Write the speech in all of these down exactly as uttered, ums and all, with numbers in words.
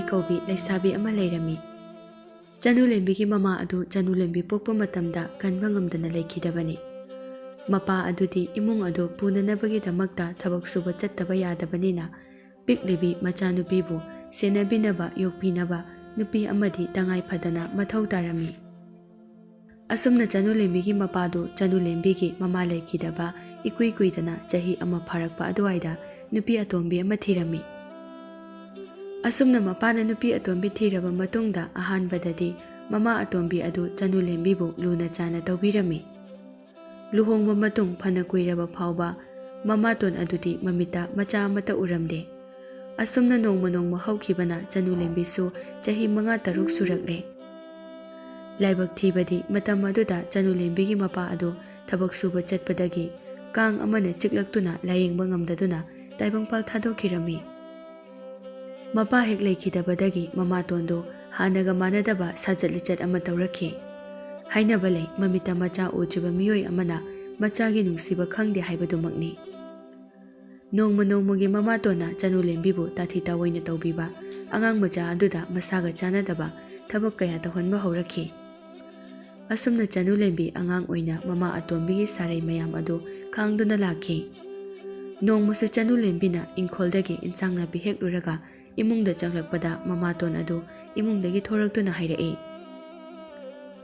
ꯀꯧꯕꯤ ꯂꯩꯁꯥꯕꯤ ꯑꯃ ꯂꯩꯔꯝꯃꯤ꯫ ꯆꯅꯨꯂꯦꯝꯕꯤꯒꯤ ꯃꯃꯥ ꯑꯗꯨ ꯆꯅꯨꯂꯦꯝꯕꯤ ꯄꯣꯛꯄ ꯃꯇꯝꯗ ꯀꯟꯕ ꯉꯝꯗꯅ ꯂꯩꯈꯤꯗꯕꯅꯤ꯫ ꯃꯄꯥ ꯑꯗꯨꯗꯤ ꯏꯃꯨꯡ ꯑꯗꯨ ꯄꯨꯅꯅꯕꯒꯤꯗꯃꯛꯇ ꯊꯕꯛ ꯁꯨꯕ ꯆꯠꯇꯕ ꯌꯥꯗꯕꯅꯤꯅ, ꯄꯤꯛꯂꯤꯕꯤ ꯃꯆꯥꯅꯨꯄꯤꯕꯨ ꯁꯦꯟꯅꯕꯤꯅꯕ, ꯌꯣꯛꯄꯤꯅꯕ ꯅꯨꯄꯤ ꯑꯃꯗꯤ ꯇꯉꯥꯏ ꯐꯗꯅ ꯃꯊꯧ ꯇꯥꯔꯝꯃꯤ꯫ ꯑꯁꯨꯝꯅ ꯆꯅꯨꯂꯦꯝꯕꯤꯒꯤ ꯃꯄꯥꯗꯨ ꯆꯅꯨꯂꯦꯝꯕꯤꯒꯤ ꯃꯃꯥ ꯂꯩꯈꯤꯗꯕ ꯏꯀꯨꯏ ꯀꯨꯏꯗꯅ ꯆꯍꯤ ꯑꯃ ꯐꯥꯔꯛꯄ ꯑꯗꯨꯋꯥꯏꯗ ꯅꯨꯄꯤ ꯑꯇꯣꯝꯕꯤ ꯑꯃ ꯊꯤꯔꯝꯃꯤ꯫ ꯑꯁꯨꯝꯅ ꯃꯄꯥꯅ ꯅꯨꯄꯤ ꯑꯇꯣꯝꯕꯤ ꯊꯤꯔꯕ ꯃꯇꯨꯡꯗ ꯑꯍꯥꯟꯕꯗꯗꯤ ꯃꯃꯥ ꯑꯇꯣꯝꯕꯤ ꯑꯗꯨ ꯆꯅꯨꯂꯦꯝꯕꯤꯕꯨ ꯂꯨꯅ ꯆꯥꯅ ꯇꯧꯕꯤꯔꯝꯃꯤ꯫ ꯂꯨꯍꯣꯡꯕ ꯃꯇꯨꯡ ꯐꯅ ꯀꯨꯏꯔꯕ ꯐꯥꯎꯕ ꯃꯃꯥꯇꯣꯟ ꯑꯗꯨꯗꯤ ꯃꯃꯤꯠꯇ ꯃꯆꯥ ꯑꯃꯠꯇ ꯎꯔꯝꯗꯦ꯫ ꯑꯁꯨꯝꯅ ꯅꯣꯡꯃ ꯅꯣꯡꯃ ꯍꯧꯈꯤꯕꯅ ꯆꯅꯨꯂꯦꯝꯕꯤꯁꯨ ꯆꯍꯤ ꯃꯉꯥ ꯇꯔꯨꯛ ꯁꯨꯔꯛꯂꯦ꯫ ꯂꯥꯏꯕꯛ ꯊꯤꯕꯗꯤ ꯃꯇꯝ ꯑꯗꯨꯗ ꯆꯅꯨꯂꯦꯝꯕꯤꯒꯤ ꯃꯄꯥ ꯑꯗꯨ ꯊꯕꯛ ꯁꯨꯕ ꯆꯠꯄꯗꯒꯤ ꯀꯥꯡ ꯑꯃꯅ ꯆꯤꯛꯂꯛꯇꯨꯅ ꯂꯥꯌꯦꯡꯕ ꯉꯝꯗꯗꯨꯅ ꯇꯥꯏꯕꯪꯄꯥꯜ ꯊꯥꯗꯣꯛꯈꯤꯔꯝꯃꯤ꯫ ꯃꯄꯥ ꯍꯦꯛ ꯂꯩꯈꯤꯗꯕꯗꯒꯤ ꯃꯃꯥꯇꯣꯟꯗꯨ ꯍꯥꯟꯅꯒ ꯃꯥꯟꯅꯗꯕ ꯁꯥꯖꯠ ꯂꯤꯆꯠ ꯑꯃ ꯇꯧꯔꯛꯈꯤ꯫ ꯍꯥꯏꯅꯕ ꯂꯩ, ꯃꯃꯤꯠꯇ ꯃꯆꯥ ꯎꯗ꯭ꯔꯤꯕ ꯃꯤꯑꯣꯏ ꯑꯃꯅ ꯃꯆꯥꯒꯤ ꯅꯨꯡꯁꯤꯕ ꯈꯪꯗꯦ ꯍꯥꯏꯕꯗꯨꯃꯛꯅꯤ꯫ ꯅꯣꯡꯃ ꯅꯣꯡꯃꯒꯤ ꯃꯃꯥꯇꯣꯟꯅ ꯆꯅꯨꯂꯦꯝꯕꯤꯕꯨ ꯇꯥꯊꯤ ꯇꯥꯑꯣꯏꯅ ꯇꯧꯕꯤꯕ, ꯑꯉꯥꯡ ꯃꯆꯥ ꯑꯗꯨꯗ ꯃꯁꯥꯒ ꯆꯥꯟꯅꯗꯕ ꯊꯕꯛ ꯀꯌꯥ ꯇꯧꯍꯟꯕ ꯍꯧꯔꯛꯈꯤ꯫ ꯑꯁꯨꯝꯅ ꯆꯅꯨꯂꯦꯝꯕꯤ ꯑꯉꯥꯡ ꯑꯣꯏꯅ ꯃꯃꯥ ꯑꯇꯣꯝꯕꯤꯒꯤ ꯁꯥꯔꯩ ꯃꯌꯥꯝ ꯑꯗꯨ ꯈꯥꯡꯗꯨꯅ ꯂꯥꯛꯈꯤ꯫ ꯅꯣꯡꯃꯁꯨ ꯆꯅꯨꯂꯦꯝꯕꯤꯅ ꯏꯪꯈꯣꯜꯗꯒꯤ ꯏꯟꯁꯥꯡ ꯅꯥꯄꯤ ꯍꯦꯛꯂꯨꯔꯒ ꯏꯃꯨꯡꯗ ꯆꯪꯂꯛꯄꯗ ꯃꯃꯥꯇꯣꯟ ꯑꯗꯨ ꯏꯃꯨꯡꯗꯒꯤ ꯊꯣꯔꯛꯇꯨꯅ ꯍꯥꯏꯔꯛꯏ,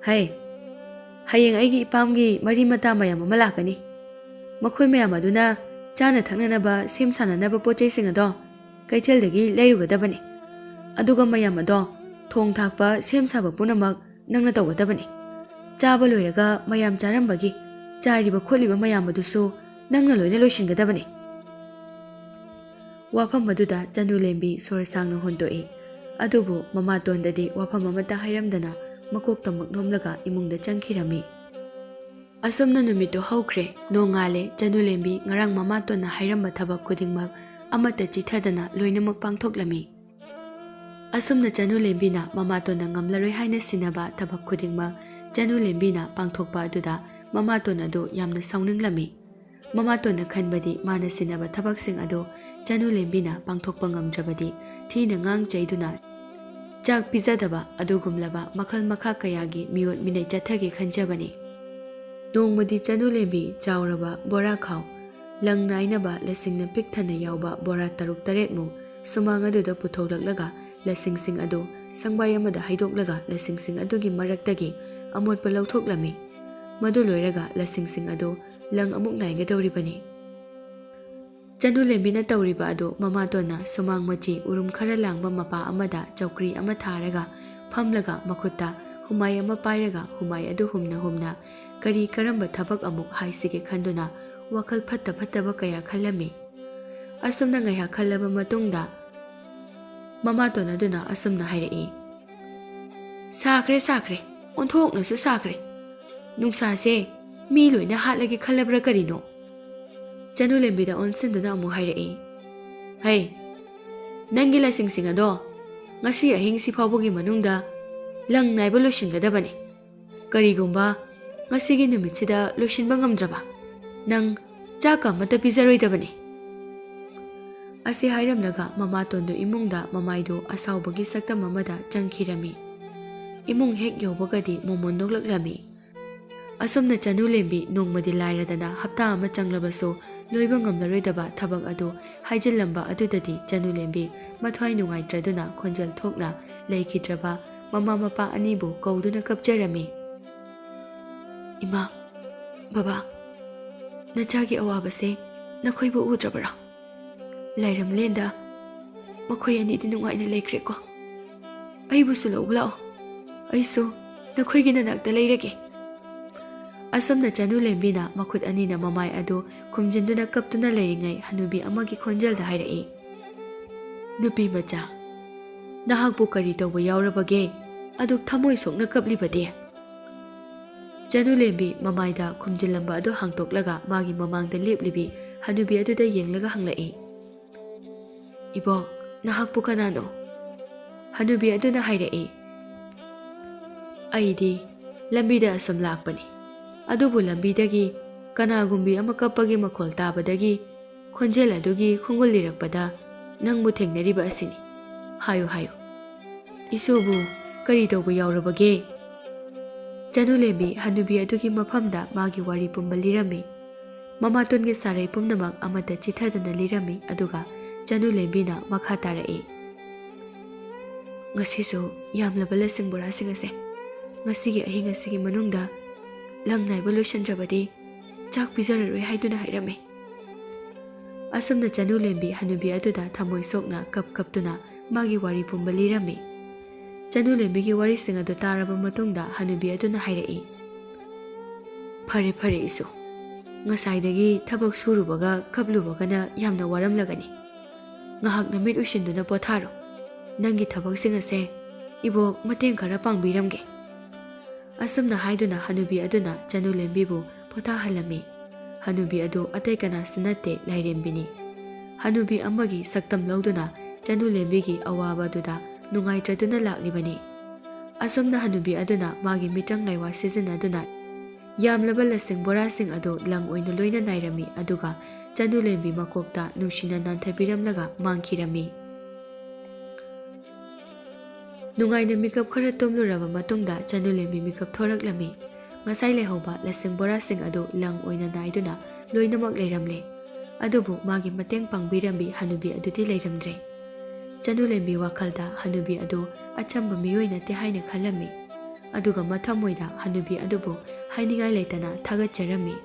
"ꯍꯩ, ꯍꯌꯦꯡ ꯑꯩꯒꯤ ꯏꯄꯥꯝꯒꯤ ꯃꯔꯤ ꯃꯇꯥ ꯃꯌꯥꯝ ꯑꯃ ꯂꯥꯛꯀꯅꯤ꯫ ꯃꯈꯣꯏ ꯃꯌꯥꯝ ꯑꯗꯨꯅ ꯆꯥꯅ ꯊꯛꯅꯅꯕ ꯁꯦꯝ ꯁꯥꯅꯅꯕ ꯄꯣꯠ ꯆꯩꯁꯤꯡ ꯑꯗꯣ ꯀꯩꯊꯦꯜꯗꯒꯤ ꯂꯩꯔꯨꯒꯗꯕꯅꯤ꯫ ꯑꯗꯨꯒ ꯃꯌꯥꯝ ꯑꯗꯣ ꯊꯣꯡ ꯊꯥꯛꯄ ꯁꯦꯝ ꯁꯥꯕ ꯄꯨꯝꯅꯃꯛ ꯅꯪꯅ ꯇꯧꯒꯗꯕꯅꯤ꯫ ꯆꯥꯕ ꯂꯣꯏꯔꯒ ꯃꯌꯥꯝ ꯆꯥꯔꯝꯕꯒꯤ ꯆꯥꯏꯔꯤꯕ ꯈꯣꯠꯂꯤꯕ ꯃꯌꯥꯝ ꯑꯗꯨꯁꯨ ꯅꯪꯅ ꯂꯣꯏꯅ ꯂꯣꯏꯁꯤꯟꯒꯗꯕꯅꯤ꯫" ꯋꯥꯐꯝ ꯑꯗꯨꯗ ꯆꯅꯨꯂꯦꯝꯕꯤ ꯁꯣꯔ ꯁꯥꯡꯅ ꯍꯣꯟꯗꯣꯛꯏ꯫ ꯑꯗꯨꯕꯨ ꯃꯃꯥꯇꯣꯟꯗꯗꯤ ꯋꯥꯐꯝ ꯑꯃꯠꯇ ꯍꯥꯏꯔꯝꯗꯅ ꯃꯀꯣꯛꯇꯃꯛ ꯅꯣꯝꯂꯒ ꯏꯃꯨꯡꯗ ꯆꯪꯈꯤꯔꯝꯃꯤ꯫ ꯑꯁꯨꯝꯅ ꯅꯨꯃꯤꯠꯇꯨ ꯍꯧꯈ꯭ꯔꯦ꯫ ꯅꯣꯡꯉꯥꯜꯂꯦ꯫ ꯆꯅꯨꯂꯦꯝꯕꯤ ꯉꯔꯥꯡ ꯃꯃꯥꯇꯣꯟꯅ ꯍꯥꯏꯔꯝꯕ ꯊꯕꯛ ꯈꯨꯗꯤꯡꯃꯛ ꯑꯃꯠꯇ ꯆꯤꯠꯊꯗꯅ ꯂꯣꯏꯅꯃꯛ ꯄꯥꯡꯊꯣꯛꯂꯝꯃꯤ꯫ ꯑꯁꯨꯝꯅ ꯆꯅꯨꯂꯦꯝꯕꯤꯅ ꯃꯃꯥꯇꯣꯟꯅ ꯉꯝꯂꯔꯣꯏ ꯍꯥꯏꯅ ꯁꯤꯟꯅꯕ ꯊꯕꯛ ꯈꯨꯗꯤꯡꯃꯛ ꯆꯅꯨꯂꯦꯝꯕꯤꯅ ꯄꯥꯡꯊꯣꯛꯄ ꯑꯗꯨꯗ ꯃꯃꯥꯇꯣꯟ ꯑꯗꯨ ꯌꯥꯝꯅ ꯁꯥꯎꯅꯤꯡꯂꯝꯃꯤ꯫ ꯃꯃꯥꯇꯣꯟꯅ ꯈꯟꯕꯗꯤ ꯃꯥꯅ ꯁꯤꯟꯅꯕ ꯊꯕꯛꯁꯤꯡ ꯑꯗꯨ ꯆꯅꯨꯂꯦꯝꯕꯤꯅ ꯄꯥꯡꯊꯣꯛꯄ ꯉꯝꯗ꯭ꯔꯕꯗꯤ ꯊꯤꯅ ꯉꯥꯡ ꯆꯩꯗꯨꯅ ꯆꯥꯛ ꯄꯤꯖꯗꯕ ꯑꯗꯨꯒꯨꯝꯂꯕ ꯃꯈꯜ ꯃꯈꯥ ꯀꯌꯥꯒꯤ ꯃꯤꯑꯣꯠ ꯃꯤꯅꯩ ꯆꯠꯊꯒꯦ ꯈꯟꯖꯕꯅꯤ꯫ ꯅꯣꯡꯃꯗꯤ ꯆꯅꯨꯂꯦꯝꯕꯤ ꯆꯥꯎꯔꯕ ꯕꯣꯔꯥ ꯈꯥꯎ, ꯂꯪ ꯅꯥꯏꯅꯕ ꯂꯁꯤꯡꯅ ꯄꯤꯛ ꯊꯟꯅ ꯌꯥꯎꯕ ꯕꯣꯔꯥ ꯇꯔꯨꯛ ꯇꯔꯦꯠꯃꯨꯛ ꯁꯨꯃꯥꯡ ꯑꯗꯨꯗ ꯄꯨꯊꯣꯛꯂꯛꯂꯒ ꯂꯁꯤꯡꯁꯤꯡ ꯑꯗꯨ ꯁꯪꯕꯥꯏ ꯑꯃꯗ ꯍꯩꯗꯣꯛꯂꯒ ꯂꯁꯤꯡꯁꯤꯡ ꯑꯗꯨꯒꯤ ꯃꯔꯛꯇꯒꯤ ꯑꯃꯣꯠꯄ ꯂꯧꯊꯣꯛꯂꯝꯃꯤ꯫ ꯃꯗꯨ ꯂꯣꯏꯔꯒ ꯂꯁꯤꯡꯁꯤꯡ ꯑꯗꯨ ꯂꯪ ꯑꯃꯨꯛ ꯅꯥꯏꯒꯗꯧꯔꯤꯕꯅꯤ꯫ ꯆꯅꯨꯂꯦꯝꯕꯤꯅ ꯇꯧꯔꯤꯕ ꯑꯗꯨ ꯃꯃꯥꯇꯣꯟꯅ ꯁꯨꯃꯥꯡ ꯃꯆꯤ ꯎꯔꯨꯝ ꯈꯔ ꯂꯥꯡꯕ ꯃꯄꯥ ꯑꯃꯗ ꯆꯧꯀ꯭ꯔꯤ ꯑꯃ ꯊꯥꯔꯒ ꯐꯝꯂꯒ ꯃꯈꯨꯠꯇ ꯍꯨꯃꯥꯏ ꯑꯃ ꯄꯥꯏꯔꯒ ꯍꯨꯃꯥꯏ ꯑꯗꯨ ꯍꯨꯝꯅ ꯍꯨꯝꯅ ꯀꯔꯤ ꯀꯔꯝꯕ ꯊꯕꯛ ꯑꯃꯨꯛ ꯍꯥꯏꯁꯤꯒꯦ ꯈꯟꯗꯨꯅ ꯋꯥꯈꯜ ꯐꯠꯇ ꯐꯠꯇꯕ ꯀꯌꯥ ꯈꯜꯂꯝꯃꯤ꯫ ꯑꯁꯨꯝꯅ ꯉꯥꯏꯍꯥꯛ ꯈꯜꯂꯕ ꯃꯇꯨꯡꯗ ꯃꯃꯥꯇꯣꯟ ꯑꯗꯨꯅ ꯑꯁꯨꯝꯅ ꯍꯥꯏꯔꯛꯏ, "ꯁꯥꯈ꯭ꯔꯦ, ꯁꯥꯈ꯭ꯔꯦ, ꯑꯣꯟꯊꯣꯛꯅꯁꯨ ꯁꯥꯈ꯭ꯔꯦ꯫ ꯅꯨꯡꯁꯥꯁꯦ ꯃꯤ ꯂꯣꯏꯅ ꯍꯥꯠꯂꯒꯦ ꯈꯜꯂꯕ꯭ꯔꯥ ꯀꯔꯤꯅꯣ?" ꯆꯅꯨꯂꯦꯝꯕꯤꯗ ꯑꯣꯟꯁꯤꯟꯗꯨꯅ ꯑꯃꯨꯛ ꯍꯥꯏꯔꯛꯏ, "ꯍꯩ, ꯅꯪꯒꯤ ꯂꯁꯤꯡꯁꯤꯡ ꯑꯗꯣ ꯉꯁꯤ ꯑꯍꯤꯡꯁꯤ ꯐꯥꯎꯕꯒꯤ ꯃꯅꯨꯡꯗ ꯂꯪ ꯅꯥꯏꯕ ꯂꯣꯏꯁꯤꯟꯒꯗꯕꯅꯤ꯫ ꯀꯔꯤꯒꯨꯝꯕ ꯉꯁꯤꯒꯤ ꯅꯨꯃꯤꯠꯁꯤꯗ ꯂꯣꯏꯁꯤꯟꯕ ꯉꯝꯗ꯭ꯔꯕ, ꯅꯪ ꯆꯥꯛꯀ ꯑꯃꯠꯇ ꯄꯤꯖꯔꯣꯏꯗꯕꯅꯤ꯫" ꯑꯁꯤ ꯍꯥꯏꯔꯝꯂꯒ ꯃꯃꯥꯇꯣꯟꯗꯨ ꯏꯃꯨꯡꯗ ꯃꯃꯥꯏꯗꯨ ꯑꯁꯥꯎꯕꯒꯤ ꯁꯛꯇꯝ ꯑꯃꯗ ꯆꯪꯈꯤꯔꯝꯃꯤ꯫ ꯏꯃꯨꯡ ꯍꯦꯛ ꯌꯧꯕꯒꯗꯤ ꯃꯣꯃꯣꯟ ꯅꯣꯛꯂꯛꯂꯝꯃꯤ꯫ ꯑꯁꯨꯝꯅ ꯆꯅꯨꯂꯦꯝꯕꯤ ꯅꯣꯡꯃꯗꯤ ꯂꯥꯏꯔꯗꯅ ꯍꯞꯇꯥ ꯑꯃ ꯆꯪꯂꯕꯁꯨ ꯂꯣꯏꯕ ꯉꯝꯂꯔꯣꯏꯗꯕ ꯊꯕꯛ ꯑꯗꯨ ꯍꯥꯏꯖꯤꯜꯂꯝꯕ ꯑꯗꯨꯗꯗꯤ ꯆꯅꯨꯂꯦꯝꯕꯤ ꯃꯊ꯭ꯋꯥꯏ ꯅꯨꯡꯉꯥꯏꯇ꯭ꯔꯗꯨꯅ ꯈꯣꯟꯖꯦꯜ ꯊꯣꯛꯅ ꯂꯩꯈꯤꯗ꯭ꯔꯕ ꯃꯃꯥ ꯃꯄꯥ ꯑꯅꯤꯕꯨ ꯀꯧꯗꯨꯅ ꯀꯞꯆꯔꯝꯃꯤ꯫ "ꯏꯃꯥ, ꯕꯕꯥ, ꯅꯆꯥꯒꯤ ꯑꯋꯥꯕꯁꯦ ꯅꯈꯣꯏꯕꯨ ꯎꯗ꯭ꯔꯕꯔꯥ? ꯂꯥꯏꯔꯝꯂꯦꯟꯗ ꯃꯈꯣꯏ ꯑꯅꯤꯗꯤ ꯅꯨꯡꯉꯥꯏꯅ ꯂꯩꯈ꯭ꯔꯦꯀꯣ꯫ ꯑꯩꯕꯨꯁꯨ ꯂꯧꯕ ꯂꯥꯛꯑꯣ, ꯑꯩꯁꯨ ꯅꯈꯣꯏꯒꯤ ꯅꯅꯥꯛꯇ ꯂꯩꯔꯒꯦ꯫" ꯑꯁꯨꯝꯅ ꯆꯅꯨꯂꯦꯝꯕꯤꯅ ꯃꯈꯨꯠ ꯑꯅꯤꯅ ꯃꯃꯥꯏ ꯑꯗꯨ ꯈꯨꯝꯖꯤꯟꯗꯨꯅ ꯀꯞꯇꯨꯅ ꯂꯩꯔꯤꯉꯩ ꯍꯅꯨꯕꯤ ꯑꯃꯒꯤ ꯈꯣꯟꯖꯦꯜꯗ ꯍꯥꯏꯔꯛꯏ, "ꯅꯨꯄꯤ ꯃꯆꯥ, ꯅꯍꯥꯛꯄꯨ ꯀꯔꯤ ꯇꯧꯕ ꯌꯥꯎꯔꯕꯒꯦ? ꯑꯗꯨꯛ ꯊꯃꯣꯏ ꯁꯣꯛꯅ ꯀꯞꯂꯤꯕꯗꯤ?" ꯆꯅꯨꯂꯦꯝꯕꯤ ꯃꯃꯥꯏꯗ ꯈꯨꯝꯖꯤꯜꯂꯝꯕ ꯑꯗꯨ ꯍꯥꯡꯇꯣꯛꯂꯒ ꯃꯥꯒꯤ ꯃꯃꯥꯡꯗ ꯂꯦꯞꯂꯤꯕꯤ ꯍꯅꯨꯕꯤ ꯑꯗꯨꯗ ꯌꯦꯡꯂꯒ ꯍꯪꯂꯛꯏ, "ꯏꯕꯣꯛ, ꯅꯍꯥꯛꯄꯨ ꯀꯅꯥꯅꯣ?" ꯍꯅꯨꯕꯤ ꯑꯗꯨꯅ ꯍꯥꯏꯔꯛꯏ, "ꯑꯩꯗꯤ ꯂꯝꯕꯤꯗ ꯑꯁꯨꯝ ꯂꯥꯛꯄꯅꯤ꯫ ꯑꯗꯨꯕꯨ ꯂꯝꯕꯤꯗꯒꯤ ꯀꯅꯥꯒꯨꯝꯕꯤ ꯑꯃ ꯀꯞꯄꯒꯤ ꯃꯈꯣꯜ ꯇꯥꯕꯗꯒꯤ ꯈꯣꯟꯖꯦꯜ ꯑꯗꯨꯒꯤ ꯈꯣꯡꯒꯨꯜ ꯂꯤꯔꯛꯄꯗ ꯅꯪꯕꯨ ꯊꯦꯡꯅꯔꯤꯕ ꯑꯁꯤꯅꯤ꯫ ꯍꯥꯏꯌꯨ, ꯍꯥꯏꯌꯨ꯫" "ꯏꯁꯣꯕꯨ ꯀꯔꯤ ꯇꯧꯕ ꯌꯥꯎꯔꯕꯒꯦ?" ꯆꯅꯨꯂꯦꯝꯕꯤ ꯍꯅꯨꯕꯤ ꯑꯗꯨꯒꯤ ꯃꯐꯝꯗ ꯃꯥꯒꯤ ꯋꯥꯔꯤ ꯄꯨꯝꯕ ꯂꯤꯔꯝꯃꯤ꯫ ꯃꯃꯥꯇꯣꯟꯒꯤ ꯁꯥꯔꯩ ꯄꯨꯝꯅꯃꯛ ꯑꯃꯠꯇ ꯆꯤꯊꯗꯅ ꯂꯤꯔꯝꯃꯤ꯫ ꯑꯗꯨꯒ ꯆꯅꯨꯂꯦꯝꯕꯤꯅ ꯃꯈꯥ ꯇꯥꯔꯛꯏ, "ꯉꯁꯤꯁꯨ ꯌꯥꯝꯂꯕ ꯂꯁꯤꯡ ꯕꯣꯔꯥꯁꯤꯡ ꯑꯁꯦ ꯉꯁꯤꯒꯤ ꯑꯍꯤꯡ ꯑꯁꯤꯒꯤ ꯃꯅꯨꯡꯗ ꯂꯪ ꯅꯥꯏꯕ ꯂꯣꯏꯁꯤꯟꯗ꯭ꯔꯕꯗꯤ ꯆꯥꯛ ꯄꯤꯖꯔꯔꯣꯏ ꯍꯥꯏꯗꯨꯅ ꯍꯥꯏꯔꯝꯃꯤ꯫" ꯑꯁꯨꯝꯅ ꯆꯅꯨꯂꯦꯝꯕꯤ ꯍꯅꯨꯕꯤ ꯑꯗꯨꯗ ꯊꯃꯣꯏ ꯁꯣꯛꯅ ꯀꯞ ꯀꯞꯇꯨꯅ ꯃꯥꯒꯤ ꯋꯥꯔꯤ ꯄꯨꯝꯕ ꯂꯤꯔꯝꯃꯤ꯫ ꯆꯅꯨꯂꯦꯝꯕꯤꯒꯤ ꯋꯥꯔꯤꯁꯤꯡ ꯑꯗꯨ ꯇꯥꯔꯕ ꯃꯇꯨꯡꯗ ꯍꯅꯨꯕꯤ ꯑꯗꯨꯅ ꯍꯥꯏꯔꯛꯏ, "ꯐꯔꯦ, ꯐꯔꯦ ꯏꯁꯨ, ꯉꯁꯥꯏꯗꯒꯤ ꯊꯕꯛ ꯁꯨꯔꯨꯕꯒ ꯀꯞꯂꯨꯕꯒꯅ ꯌꯥꯝꯅ ꯋꯥꯔꯝꯂꯒꯅꯤ꯫ ꯉꯥꯏꯍꯥꯛ ꯅꯃꯤꯠ ꯎꯏꯁꯤꯟꯗꯨꯅ ꯄꯣꯊꯥꯔꯣ꯫ ꯅꯪꯒꯤ ꯊꯕꯛꯁꯤꯡ ꯑꯁꯦ ꯏꯕꯣꯛ ꯃꯇꯦꯡ ꯈꯔ ꯄꯥꯡꯕꯤꯔꯝꯒꯦ꯫" ꯑꯁꯨꯝꯅ ꯍꯥꯏꯗꯨꯅ ꯍꯅꯨꯕꯤ ꯑꯗꯨꯅ ꯆꯅꯨꯂꯦꯝꯕꯤꯕꯨ ꯄꯣꯊꯥꯍꯜꯂꯝꯃꯤ꯫ ꯍꯅꯨꯕꯤ ꯑꯗꯨ ꯑꯇꯩ ꯀꯅꯥꯁꯨ ꯅꯠꯇꯦ, ꯂꯥꯏꯔꯦꯝꯕꯤꯅꯤ꯫ ꯍꯅꯨꯕꯤ ꯑꯃꯒꯤ ꯁꯛꯇꯝ ꯂꯧꯗꯨꯅ ꯆꯅꯨꯂꯦꯝꯕꯤꯒꯤ ꯑꯋꯥꯕ ꯑꯗꯨꯗ ꯅꯨꯡꯉꯥꯏꯇ꯭ꯔꯗꯨꯅ ꯂꯥꯛꯂꯤꯕꯅꯤ꯫ ꯑꯁꯨꯝꯅ ꯍꯅꯨꯕꯤ ꯑꯗꯨꯅ ꯃꯥꯒꯤ ꯃꯤꯇ꯭ꯔꯪ ꯂꯥꯏꯋꯥ ꯁꯤꯖꯤꯟꯅꯗꯨꯅ ꯌꯥꯝꯂꯕ ꯂꯁꯤꯡ ꯕꯣꯔꯥꯁꯤꯡ ꯑꯗꯨ ꯂꯪ ꯑꯣꯏꯅ ꯂꯣꯏꯅ ꯅꯥꯏꯔꯝꯃꯤ, ꯑꯗꯨꯒ ꯆꯅꯨꯂꯦꯝꯕꯤ ꯃꯀꯣꯛꯇ ꯅꯨꯡꯁꯤꯅ ꯅꯥꯟꯊꯕꯤꯔꯝꯂꯒ ꯃꯥꯡꯈꯤꯔꯝꯃꯤ꯫ ꯅꯨꯡꯉꯥꯏꯅ ꯃꯤꯀꯞ ꯈꯔ ꯇꯨꯝꯂꯨꯔꯕ ꯃꯇꯨꯡꯗ ꯆꯅꯨꯂꯦꯝꯕꯤ ꯃꯤꯀꯞ ꯊꯣꯔꯛꯂꯝꯃꯤ꯫ ꯉꯁꯥꯏ ꯂꯩꯍꯧꯕ ꯂꯁꯤꯡ ꯕꯣꯔꯥꯁꯤꯡ ꯑꯗꯨ ꯂꯪ ꯑꯣꯏꯅ ꯅꯥꯏꯗꯨꯅ ꯂꯣꯏꯅꯃꯛ ꯂꯩꯔꯝꯂꯦ꯫ ꯑꯗꯨꯕꯨ ꯃꯥꯒꯤ ꯃꯇꯦꯡ ꯄꯥꯡꯕꯤꯔꯝꯕꯤ ꯍꯅꯨꯕꯤ ꯑꯗꯨꯗꯤ ꯂꯩꯔꯝꯗ꯭ꯔꯦ꯫ ꯆꯅꯨꯂꯦꯝꯕꯤ ꯋꯥꯈꯜꯗ ꯍꯅꯨꯕꯤ ꯑꯗꯨ ꯑꯆꯝꯕ ꯃꯤꯑꯣꯏ ꯅꯠꯇꯦ ꯍꯥꯏꯅ ꯈꯜꯂꯝꯃꯤ꯫ ꯑꯗꯨꯒ ꯃꯊꯃꯣꯏꯗ ꯍꯅꯨꯕꯤ ꯑꯗꯨꯕꯨ ꯍꯥꯏꯅꯤꯡꯉꯥꯏ ꯂꯩꯇꯅ ꯊꯥꯒꯠꯆꯔꯝꯃꯤ꯫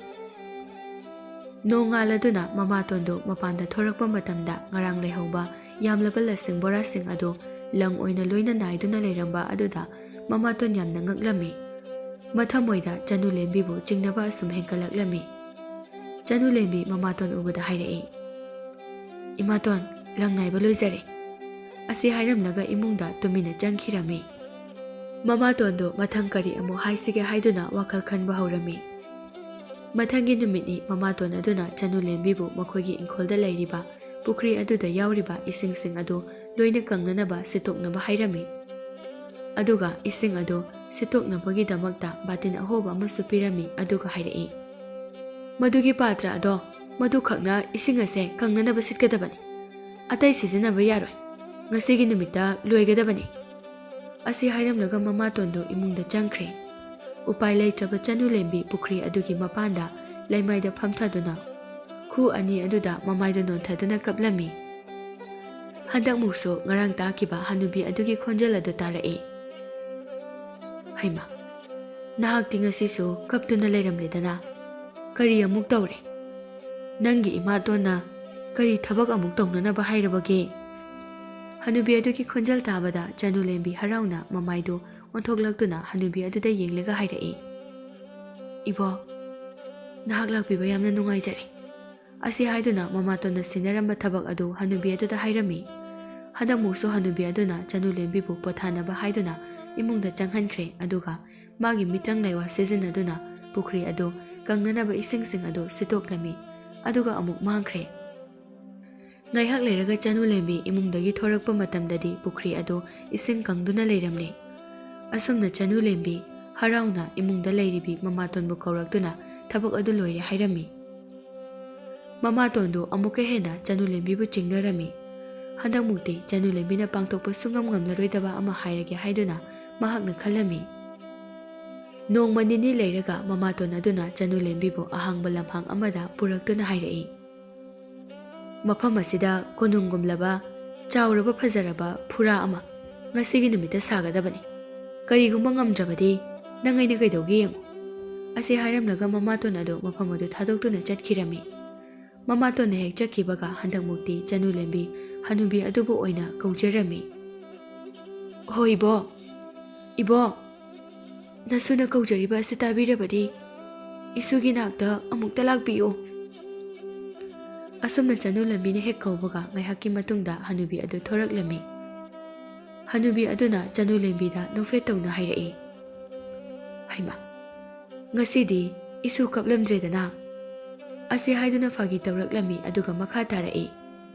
ꯅꯣꯡꯉꯥꯜꯂꯗꯨꯅ ꯃꯃꯥꯇꯣꯟꯗꯨ ꯃꯄꯥꯟꯗ ꯊꯣꯔꯛꯄ ꯃꯇꯝꯗ ꯉꯔꯥꯡ ꯂꯩꯍꯧꯕ ꯌꯥꯝꯂꯕ ꯂꯁꯤꯡ ꯕꯣꯔꯥꯁꯤꯡ ꯑꯗꯨ ꯂꯪ ꯑꯣꯏꯅ ꯂꯣꯏꯅ ꯅꯥꯏꯗꯨꯅ ꯂꯩꯔꯝꯕ ꯑꯗꯨꯗ ꯃꯃꯥꯇꯣꯟ ꯌꯥꯝꯅ ꯉꯛꯂꯝꯃꯤ꯫ ꯃꯊꯃꯣꯏꯗ ꯆꯅꯨꯂꯦꯝꯕꯤꯕꯨ ꯆꯤꯡꯅꯕ ꯑꯁꯨꯝ ꯍꯦꯟꯒꯠꯂꯛꯂꯝꯃꯤ꯫ ꯆꯅꯨꯂꯦꯝꯕꯤ ꯃꯃꯥꯇꯣꯟ ꯎꯕꯗ ꯍꯥꯏꯔꯛꯏ, "ꯏꯃꯥꯇꯣꯟ, ꯂꯪ ꯅꯥꯏꯕ ꯂꯣꯏꯖꯔꯦ꯫" ꯑꯁꯤ ꯍꯥꯏꯔꯝꯂꯒ ꯏꯃꯨꯡꯗ ꯇꯨꯃꯤꯟꯅ ꯆꯪꯈꯤꯔꯝꯃꯤ꯫ ꯃꯃꯥꯇꯣꯟꯗꯨ ꯃꯊꯪ ꯀꯔꯤ ꯑꯃꯨꯛ ꯍꯥꯏꯁꯤꯒꯦ ꯍꯥꯏꯗꯨꯅ ꯋꯥꯈꯜ ꯈꯟꯕ ꯍꯧꯔꯝꯃꯤ꯫ ꯃꯊꯪꯒꯤ ꯅꯨꯃꯤꯠꯅꯤ ꯃꯃꯥꯇꯣꯟ ꯑꯗꯨꯅ ꯆꯅꯨꯂꯦꯝꯕꯤꯕꯨ ꯃꯈꯣꯏꯒꯤ ꯏꯪꯈꯣꯜꯗ ꯂꯩꯔꯤꯕ ꯄꯨꯈ꯭ꯔꯤ ꯑꯗꯨꯗ ꯌꯥꯎꯔꯤꯕ ꯏꯁꯤꯡꯁꯤꯡ ꯑꯗꯨ ꯂꯣꯏꯅ ꯀꯪꯅꯅꯕ ꯁꯤꯠꯇꯣꯛꯅꯕ ꯍꯥꯏꯔꯝꯃꯤ꯫ ꯑꯗꯨꯒ ꯏꯁꯤꯡ ꯑꯗꯨ ꯁꯤꯠꯇꯣꯛꯅꯕꯒꯤꯗꯃꯛꯇ ꯕꯥꯇꯤꯟ ꯑꯍꯣꯕ ꯑꯃꯁꯨ ꯄꯤꯔꯝꯃꯤ, ꯑꯗꯨꯒ ꯍꯥꯏꯔꯛꯏ, "ꯃꯗꯨꯒꯤ ꯄꯥꯇ꯭ꯔ ꯑꯗꯣ, ꯃꯗꯨꯈꯛꯅ ꯏꯁꯤꯡ ꯑꯁꯦ ꯀꯪꯅꯅꯕ ꯁꯤꯠꯀꯗꯕꯅꯤ꯫ ꯑꯇꯩ ꯁꯤꯖꯤꯟꯅꯕ ꯌꯥꯔꯣꯏ꯫ ꯉꯁꯤꯒꯤ ꯅꯨꯃꯤꯠꯇ ꯂꯣꯏꯒꯗꯕꯅꯤ꯫" ꯑꯁꯤ ꯍꯥꯏꯔꯝꯂꯒ ꯃꯃꯥꯇꯣꯟꯗꯨ ꯏꯃꯨꯡꯗ ꯆꯪꯈ꯭ꯔꯦ꯫ ꯎꯄꯥꯏ ꯂꯩꯇ꯭ꯔꯕ ꯆꯅꯨꯂꯦꯝꯕꯤ ꯄꯨꯈ꯭ꯔꯤ ꯑꯗꯨꯒꯤ ꯃꯄꯥꯟꯗ ꯂꯩꯃꯥꯏꯗ ꯐꯝꯊꯗꯨꯅ ꯈꯨ ꯑꯅꯤ ꯑꯗꯨꯗ ꯃꯃꯥꯏꯗ ꯅꯣꯟꯊꯗꯨꯅ ꯀꯞꯂꯝꯃꯤ꯫ ꯍꯟꯗꯛꯃꯨꯛꯁꯨ ꯉꯔꯥꯡ ꯇꯥꯈꯤꯕ ꯍꯅꯨꯕꯤ ꯑꯗꯨꯒꯤ ꯈꯣꯟꯖꯦꯜ ꯑꯗꯨ ꯇꯥꯔꯛꯏ꯫ "ꯍꯩꯃꯥ, ꯅꯍꯥꯛꯇꯤ ꯉꯁꯤꯁꯨ ꯀꯞꯇꯨꯅ ꯂꯩꯔꯝꯂꯦꯗꯅ꯫ ꯀꯔꯤ ꯑꯃꯨꯛ ꯇꯧꯔꯦ? ꯅꯪꯒꯤ ꯏꯃꯥꯇꯣꯟꯅ ꯀꯔꯤ ꯊꯕꯛ ꯑꯃꯨꯛ ꯇꯧꯅꯅꯕ ꯍꯥꯏꯔꯕꯒꯦ?" ꯍꯅꯨꯕꯤ ꯑꯗꯨꯒꯤ ꯈꯣꯟꯖꯦꯜ ꯇꯥꯕꯗ ꯆꯅꯨꯂꯦꯝꯕꯤ ꯍꯔꯥꯎꯅ ꯃꯃꯥꯏꯗꯨ ꯑꯣꯟꯊꯣꯛꯂꯛꯇꯨꯅ ꯍꯅꯨꯕꯤ ꯑꯗꯨꯗ ꯌꯦꯡꯂꯒ ꯍꯥꯏꯔꯛꯏ, "ꯏꯕꯣ, ꯅꯍꯥꯛ ꯂꯥꯛꯄꯤꯕ ꯌꯥꯝꯅ ꯅꯨꯡꯉꯥꯏꯖꯔꯦ꯫" ꯑꯁꯤ ꯍꯥꯏꯗꯨꯅ ꯃꯃꯥꯇꯣꯟꯅ ꯁꯤꯟꯅꯔꯝꯕ ꯊꯕꯛ ꯑꯗꯨ ꯍꯅꯨꯕꯤ ꯑꯗꯨꯗ ꯍꯥꯏꯔꯝꯃꯤ꯫ ꯍꯟꯗꯛꯃꯨꯛꯁꯨ ꯍꯅꯨꯕꯤ ꯑꯗꯨꯅ ꯆꯅꯨꯂꯦꯝꯕꯤꯕꯨ ꯄꯣꯊꯥꯅꯕ ꯍꯥꯏꯗꯨꯅ ꯏꯃꯨꯡꯗ ꯆꯪꯍꯟꯈ꯭ꯔꯦ, ꯑꯗꯨꯒ ꯃꯥꯒꯤ ꯃꯤꯇ꯭ꯔꯪ ꯂꯥꯏꯋꯥ ꯁꯤꯖꯤꯟꯅꯗꯨꯅ ꯄꯨꯈ꯭ꯔꯤ ꯑꯗꯨ ꯀꯪꯅꯅꯕ ꯏꯁꯤꯡꯁꯤꯡ ꯑꯗꯨ ꯁꯤꯠꯇꯣꯛꯂꯝꯃꯤ, ꯑꯗꯨꯒ ꯑꯃꯨꯛ ꯃꯥꯡꯈ꯭ꯔꯦ꯫ ꯉꯥꯏꯍꯥꯛ ꯂꯩꯔꯒ ꯆꯅꯨꯂꯦꯝꯕꯤ ꯏꯃꯨꯡꯗꯒꯤ ꯊꯣꯔꯛꯄ ꯃꯇꯝꯗꯗꯤ ꯄꯨꯈ꯭ꯔꯤ ꯑꯗꯨ ꯏꯁꯤꯡ ꯀꯪꯗꯨꯅ ꯂꯩꯔꯝꯂꯦ꯫ ꯑꯁꯨꯝꯅ ꯆꯅꯨꯂꯦꯝꯕꯤ ꯍꯔꯥꯎꯅ ꯏꯃꯨꯡꯗ ꯂꯩꯔꯤꯕꯤ ꯃꯃꯥꯇꯣꯟꯕꯨ ꯀꯧꯔꯛꯇꯨꯅ ꯊꯕꯛ ꯑꯗꯨ ꯂꯣꯏꯔꯦ ꯍꯥꯏꯔꯝꯃꯤ꯫ ꯃꯃꯥꯇꯣꯟꯗꯨ ꯑꯃꯨꯛꯀ ꯍꯦꯟꯅ ꯆꯅꯨꯂꯦꯝꯕꯤꯕꯨ ꯆꯤꯡꯅꯔꯝꯃꯤ꯫ ꯍꯟꯗꯛꯃꯨꯛꯇꯤ ꯆꯅꯨꯂꯦꯝꯕꯤꯅ ꯄꯥꯡꯊꯣꯛꯄ ꯁꯨꯡꯉꯝ ꯉꯝꯂꯔꯣꯏꯗꯕ ꯑꯃ ꯍꯥꯏꯔꯒꯦ ꯍꯥꯏꯗꯨꯅ ꯃꯍꯥꯛꯅ ꯈꯜꯂꯝꯃꯤ꯫ ꯅꯣꯡꯃ ꯅꯤꯅꯤ ꯂꯩꯔꯒ ꯃꯃꯥꯇꯣꯟ ꯑꯗꯨꯅ ꯆꯅꯨꯂꯦꯝꯕꯤꯕꯨ ꯑꯍꯥꯡꯕ ꯂꯝꯍꯥꯡ ꯑꯃꯗ ꯄꯨꯔꯛꯇꯨꯅ ꯍꯥꯏꯔꯛꯏ, "ꯃꯐꯝ ꯑꯁꯤꯗ ꯀꯣꯅꯨꯡꯒꯨꯝꯂꯕ ꯆꯥꯎꯔꯕ ꯐꯖꯔꯕ ꯐꯨꯔꯥ ꯑꯃ ꯉꯁꯤꯒꯤ ꯅꯨꯃꯤꯠꯇ ꯁꯥꯒꯗꯕꯅꯤ꯫ ꯀꯔꯤꯒꯨꯝꯕ ꯉꯝꯗ꯭ꯔꯕꯗꯤ ꯅꯪ ꯑꯩꯅ ꯀꯩꯗꯧꯒꯦ ꯌꯦꯡꯉꯨ꯫" ꯑꯁꯤ ꯍꯥꯏꯔꯝꯂꯒ ꯃꯃꯥꯇꯣꯟ ꯑꯗꯨ ꯃꯐꯝ ꯑꯗꯨ ꯊꯥꯗꯣꯛꯇꯨꯅ ꯆꯠꯈꯤꯔꯝꯃꯤ꯫ ꯃꯃꯥꯇꯣꯟꯅ ꯍꯦꯛ ꯆꯠꯈꯤꯕꯒ ꯍꯟꯗꯛꯃꯨꯛꯇꯤ ꯆꯅꯨꯂꯦꯝꯕꯤ ꯍꯅꯨꯕꯤ ꯑꯗꯨꯕꯨ ꯑꯣꯏꯅ ꯀꯧꯖꯔꯝꯃꯤ꯫ "ꯍꯣ ꯏꯕꯣ, ꯏꯕꯣ, ꯅꯁꯨꯅ ꯀꯧꯖꯔꯤꯕ ꯑꯁꯤ ꯇꯥꯕꯤꯔꯕꯗꯤ ꯏꯁꯨꯒꯤ ꯅꯥꯛꯇ ꯑꯃꯨꯛꯇ ꯂꯥꯛꯄꯤꯌꯨ꯫" ꯑꯁꯨꯝꯅ ꯆꯅꯨꯂꯦꯝꯕꯤꯅ ꯍꯦꯛ ꯀꯧꯕꯒ ꯉꯥꯏꯍꯥꯛꯀꯤ ꯃꯇꯨꯡꯗ ꯍꯅꯨꯕꯤ ꯑꯗꯨ ꯊꯣꯔꯛꯂꯝꯃꯤ꯫ ꯍꯅꯨꯕꯤ ꯑꯗꯨꯅ ꯆꯅꯨꯂꯦꯝꯕꯤꯗ ꯅꯣꯛꯐꯦꯠ ꯇꯧꯅ ꯍꯥꯏꯔꯛꯏ, "ꯍꯩꯃꯥ, ꯉꯁꯤꯗꯤ ꯏꯁꯨ ꯀꯞꯂꯝꯗ꯭ꯔꯦꯗꯅ?" ꯑꯁꯤ ꯍꯥꯏꯗꯨꯅ ꯐꯥꯒꯤ ꯇꯧꯔꯛꯂꯝꯃꯤ, ꯑꯗꯨꯒ ꯃꯈꯥ ꯇꯥꯔꯛꯏ,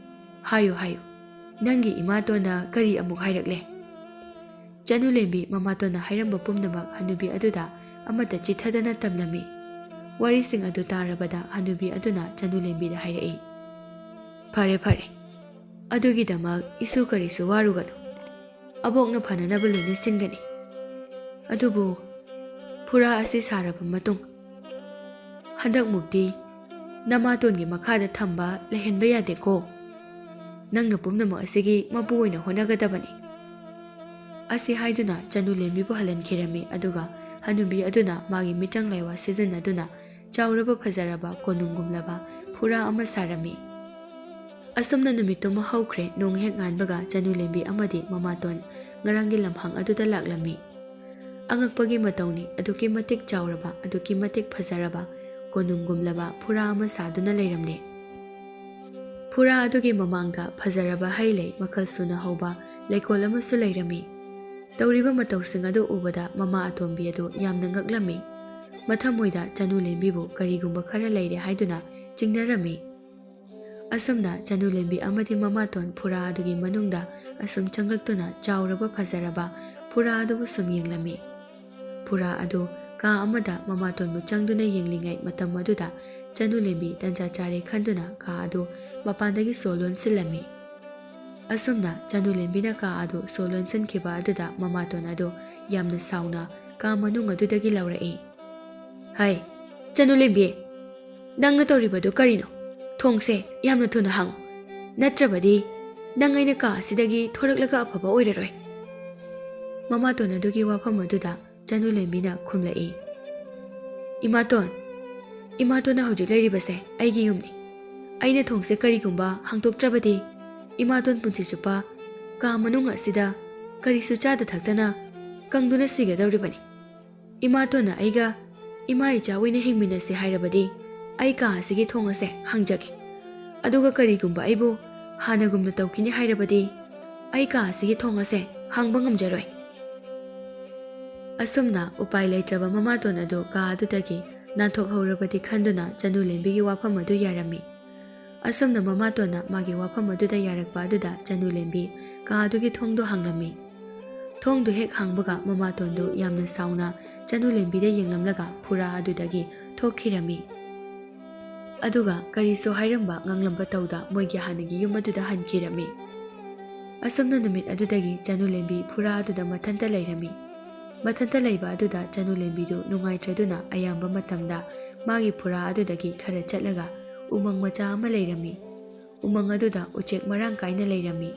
"ꯍꯥꯏꯌꯨ, ꯍꯥꯏꯌꯨ, ꯅꯪꯒꯤ ꯏꯃꯥꯇꯣꯟꯅ ꯀꯔꯤ ꯑꯃꯨꯛ ꯍꯥꯏꯔꯛꯂꯦ?" ꯆꯅꯨꯂꯦꯝꯕꯤ ꯃꯃꯥꯇꯣꯟꯅ ꯍꯥꯏꯔꯝꯕ ꯄꯨꯝꯅꯃꯛ ꯍꯅꯨꯕꯤ ꯑꯗꯨꯗ ꯑꯃꯠꯇ ꯆꯤꯠꯊꯗꯅ ꯇꯝꯂꯝꯃꯤ꯫ ꯋꯥꯔꯤꯁꯤꯡ ꯑꯗꯨ ꯇꯥꯔꯕꯗ ꯍꯅꯨꯕꯤ ꯑꯗꯨꯅ ꯆꯅꯨꯂꯦꯝꯕꯤꯗ ꯍꯥꯏꯔꯛꯏ, "ꯐꯔꯦ, ꯐꯔꯦ, ꯑꯗꯨꯒꯤꯗꯃꯛ ꯏꯁꯨ ꯀꯔꯤꯁꯨ ꯋꯥꯔꯨꯒꯅꯨ꯫ ꯑꯕꯣꯛꯅ ꯐꯅꯅꯕ ꯂꯣꯏꯅ ꯁꯤꯟꯒꯅꯤ꯫ ꯑꯗꯨꯕꯨ ꯐꯨꯔꯥ ꯑꯁꯤ ꯁꯥꯔꯕ ꯃꯇꯨꯡ, ꯍꯟꯗꯛꯃꯨꯛꯇꯤ ꯅꯃꯥꯇꯣꯟꯒꯤ ꯃꯈꯥꯗ ꯊꯝꯕ ꯂꯩꯍꯟꯕ ꯌꯥꯗꯦꯀꯣ꯫ ꯅꯪꯅ ꯄꯨꯝꯅꯃꯛ ꯑꯁꯤꯒꯤ ꯃꯄꯨ ꯑꯣꯏꯅ ꯍꯣꯠꯅꯒꯗꯕꯅꯤ꯫ ꯑꯁꯤ ꯍꯥꯏꯗꯨꯅ ꯆꯅꯨ ꯂꯦꯝꯕꯤꯕꯨ ꯍꯜꯍꯟꯈꯤꯔꯝꯃꯤ꯫ ꯑꯗꯨꯒ ꯍꯅꯨꯕꯤ ꯑꯗꯨꯅ ꯃꯥꯒꯤ ꯃꯤꯇ꯭ꯔꯪ ꯂꯥꯏꯋꯥ ꯁꯤꯖꯤꯟꯅꯗꯨꯅ ꯆꯥꯎꯔꯕ ꯐꯖꯔꯕ ꯀꯣꯅꯨꯡꯒꯨꯝꯂꯕ ꯐꯨꯔꯥ ꯑꯃ ꯁꯥꯔꯝꯃꯤ꯫ ꯑꯁꯨꯝꯅ ꯅꯨꯃꯤꯠꯇꯨꯃ ꯍꯧꯈ꯭ꯔꯦ꯫ ꯅꯣꯡ ꯍꯦꯛ ꯉꯥꯟꯕꯒ ꯆꯅꯨ ꯂꯦꯝꯕꯤ ꯑꯃꯗꯤ ꯃꯃꯥꯇꯣꯟ ꯉꯔꯥꯡꯒꯤ ꯂꯝꯍꯥꯡ ꯑꯗꯨꯗ ꯂꯥꯛꯂꯝꯃꯤ꯫ ꯑꯉꯛꯄꯒꯤ ꯃꯇꯧꯅꯤ, ꯑꯗꯨꯛꯀꯤ ꯃꯇꯤꯛ ꯆꯥꯎꯔꯕ, ꯑꯗꯨꯛꯀꯤ ꯃꯇꯤꯛ ꯐꯖꯔꯕ ꯀꯣꯅꯨꯡꯒꯨꯝꯂꯕ ꯐꯨꯔꯥ ꯑꯃ ꯁꯥꯗꯨꯅ ꯂꯩꯔꯝꯂꯦ꯫ ꯐꯨꯔꯥ ꯑꯗꯨꯒꯤ ꯃꯃꯥꯡꯗ ꯐꯖꯔꯕ ꯍꯩ ꯂꯩ ꯃꯈꯜ ꯁꯨꯅ ꯍꯧꯕ ꯂꯩꯀꯣꯜ ꯑꯃꯁꯨ ꯂꯩꯔꯝꯃꯤ꯫ ꯇꯧꯔꯤꯕ ꯃꯇꯧꯁꯤꯡ ꯑꯗꯨ ꯎꯕꯗ ꯃꯃꯥ ꯑꯇꯣꯝꯕꯤ ꯑꯗꯨ ꯌꯥꯝꯅ ꯉꯛꯂꯝꯃꯤ꯫ ꯃꯊꯃꯣꯏꯗ ꯆꯅꯨ ꯂꯦꯝꯕꯤꯕꯨ ꯀꯔꯤꯒꯨꯝꯕ ꯈꯔ ꯂꯩꯔꯦ ꯍꯥꯏꯗꯨꯅ ꯆꯤꯡꯅꯔꯝꯃꯤ꯫ ꯑꯁꯨꯝꯅ ꯆꯅꯨ ꯂꯦꯝꯕꯤ ꯑꯃꯗꯤ ꯃꯃꯥꯇꯣꯟ ꯐꯨꯔꯥ ꯑꯗꯨꯒꯤ ꯃꯅꯨꯡꯗ ꯑꯁꯨꯝ ꯆꯪꯂꯛꯇꯨꯅ ꯆꯥꯎꯔꯕ ꯐꯖꯔꯕ ꯐꯨꯔꯥ ꯑꯗꯨꯕꯨ ꯁꯨꯝ ꯌꯦꯡꯂꯝꯃꯤ꯫ ꯐꯨꯔꯥ ꯑꯗꯨ ꯀꯥ ꯑꯃꯗ ꯃꯃꯥꯇꯣꯟꯕꯨ ꯆꯪꯗꯨꯅ ꯌꯦꯡꯂꯤꯉꯩ ꯃꯇꯝ ꯑꯗꯨꯗ ꯆꯅꯨ ꯂꯦꯝꯕꯤ ꯇꯟꯖꯥ ꯆꯥꯔꯦ ꯈꯟꯗꯨꯅ ꯀꯥ ꯑꯗꯨ ꯃꯄꯥꯟꯗꯒꯤ ꯁꯣ ꯂꯣꯟꯁꯤꯜꯂꯝꯃꯤ꯫ ꯑꯁꯨꯝꯅ ꯆꯅꯨ ꯂꯦꯝꯕꯤꯅ ꯀꯥ ꯑꯗꯨ ꯁꯣ ꯂꯣꯟꯁꯤꯟꯈꯤꯕ ꯑꯗꯨꯗ ꯃꯃꯥꯇꯣꯟ ꯑꯗꯨ ꯌꯥꯝꯅ ꯁꯥꯎꯅ ꯀꯥ ꯃꯅꯨꯡ ꯑꯗꯨꯗꯒꯤ ꯂꯥꯎꯔꯛꯏ꯫ "ꯍꯩ, ꯆꯅꯨ ꯂꯦꯝꯕꯤ, ꯅꯪꯅ ꯇꯧꯔꯤꯕꯗꯨ ꯀꯔꯤꯅꯣ? ꯊꯣꯡꯁꯦ ꯌꯥꯝꯅ ꯊꯨꯅ ꯍꯥꯡꯉꯨ, ꯅꯠꯇ꯭ꯔꯕꯗꯤ ꯅꯪ ꯑꯩꯅ ꯀꯥ ꯑꯁꯤꯗꯒꯤ ꯊꯣꯔꯛꯂꯒ ꯑꯐꯕ ꯑꯣꯏꯔꯔꯣꯏ꯫" ꯃꯃꯥꯇꯣꯟ ꯑꯗꯨꯒꯤ ꯋꯥꯐꯝ ꯑꯗꯨꯗ ꯆꯅꯨ ꯂꯦꯝꯕꯤꯅ ꯈꯨꯝꯂꯛꯏ, "ꯏꯃꯥꯇꯣꯟ, ꯏꯃꯥꯇꯣꯟꯅ ꯍꯧꯖꯤꯛ ꯂꯩꯔꯤꯕꯁꯦ ꯑꯩꯒꯤ ꯌꯨꯝꯅꯤ꯫ ꯑꯩꯅ ꯊꯣꯡꯁꯦ ꯀꯔꯤꯒꯨꯝꯕ ꯍꯥꯡꯗꯣꯛꯇ꯭ꯔꯕꯗꯤ ꯏꯃꯥꯇꯣꯟ ꯄꯨꯟꯁꯤ ꯆꯨꯞꯄ ꯀꯥ ꯃꯅꯨꯡ ꯑꯁꯤꯗ ꯀꯔꯤꯁꯨ ꯆꯥꯗ ꯊꯛꯇꯅ ꯀꯪꯗꯨꯅ ꯁꯤꯒꯗꯧꯔꯤꯕꯅꯤ꯫ ꯏꯃꯥꯇꯣꯟꯅ ꯑꯩꯒ ꯏꯃꯥ ꯏꯆꯥ ꯑꯣꯏꯅ ꯍꯤꯡꯃꯤꯟꯅꯁꯦ ꯍꯥꯏꯔꯕꯗꯤ ꯑꯩ ꯀꯥ ꯑꯁꯤꯒꯤ ꯊꯣꯡ ꯑꯁꯦ ꯍꯥꯡꯖꯒꯦ꯫ ꯑꯗꯨꯒ ꯀꯔꯤꯒꯨꯝꯕ ꯑꯩꯕꯨ ꯍꯥꯟꯅꯒꯨꯝꯅ ꯇꯧꯈꯤꯅꯤ ꯍꯥꯏꯔꯕꯗꯤ ꯑꯩ ꯀꯥ ꯑꯁꯤꯒꯤ ꯊꯣꯡ ꯑꯁꯦ ꯍꯥꯡꯕ ꯉꯝꯖꯔꯣꯏ꯫" ꯑꯁꯨꯝꯅ ꯎꯄꯥꯏ ꯂꯩꯇ꯭ꯔꯕ ꯃꯃꯥꯇꯣꯟ ꯑꯗꯨ ꯀꯥ ꯑꯗꯨꯗꯒꯤ ꯅꯥꯟꯊꯣꯛꯍꯧꯔꯕꯗꯤ ꯈꯟꯗꯨꯅ ꯆꯅꯨ ꯂꯦꯝꯕꯤꯒꯤ ꯋꯥꯐꯝ ꯑꯗꯨ ꯌꯥꯔꯝꯃꯤ꯫ ꯑꯁꯨꯝꯅ ꯃꯃꯥꯇꯣꯟꯅ ꯃꯥꯒꯤ ꯋꯥꯐꯝ ꯑꯗꯨꯗ ꯌꯥꯔꯛꯄ ꯑꯗꯨꯗ ꯆꯅꯨ ꯂꯦꯝꯕꯤ ꯀꯥ ꯑꯗꯨꯒꯤ ꯊꯣꯡꯗꯨ ꯍꯥꯡꯂꯝꯃꯤ꯫ ꯊꯣꯡꯗꯨ ꯍꯦꯛ ꯍꯥꯡꯕꯒ ꯃꯃꯥꯇꯣꯟꯗꯨ ꯌꯥꯝꯅ ꯁꯥꯎꯅ ꯆꯅꯨ ꯂꯦꯝꯕꯤꯗ ꯌꯦꯡꯂꯝꯂꯒ ꯐꯨꯔꯥ ꯑꯗꯨꯗꯒꯤ ꯊꯣꯛꯈꯤꯔꯝꯃꯤ꯫ ꯑꯗꯨꯒ ꯀꯔꯤꯁꯨ ꯍꯥꯏꯔꯝꯕ ꯉꯥꯡꯂꯝꯕ ꯇꯧꯗ ꯃꯣꯏꯒꯤ ꯍꯥꯟꯅꯒꯤ ꯌꯨꯝ ꯑꯗꯨꯗ ꯍꯟꯈꯤꯔꯝꯃꯤ꯫ ꯑꯁꯨꯝꯅ ꯅꯨꯃꯤꯠ ꯑꯗꯨꯗꯒꯤ ꯆꯅꯨꯂꯦꯝꯕꯤ ꯐꯨꯔꯥ ꯑꯗꯨꯗ ꯃꯊꯟꯇ ꯂꯩꯔꯝꯃꯤ꯫ ꯃꯊꯟꯇ ꯂꯩꯕ ꯑꯗꯨꯗ ꯆꯅꯨꯂꯦꯝꯕꯤꯗꯨ ꯅꯨꯡꯉꯥꯏꯇ꯭ꯔꯗꯨꯅ ꯑꯌꯥꯝꯕ ꯃꯇꯝꯗ ꯃꯥꯒꯤ ꯐꯨꯔꯥ ꯑꯗꯨꯗꯒꯤ ꯈꯔ ꯆꯠꯂꯒ ꯎꯃꯪ ꯃꯆꯥ ꯑꯃ ꯂꯩꯔꯝꯃꯤ꯫ ꯎꯃꯪ ꯑꯗꯨꯗ ꯎꯆꯦꯛ ꯃꯔꯥꯡ ꯀꯥꯏꯅ ꯂꯩꯔꯝꯃꯤ꯫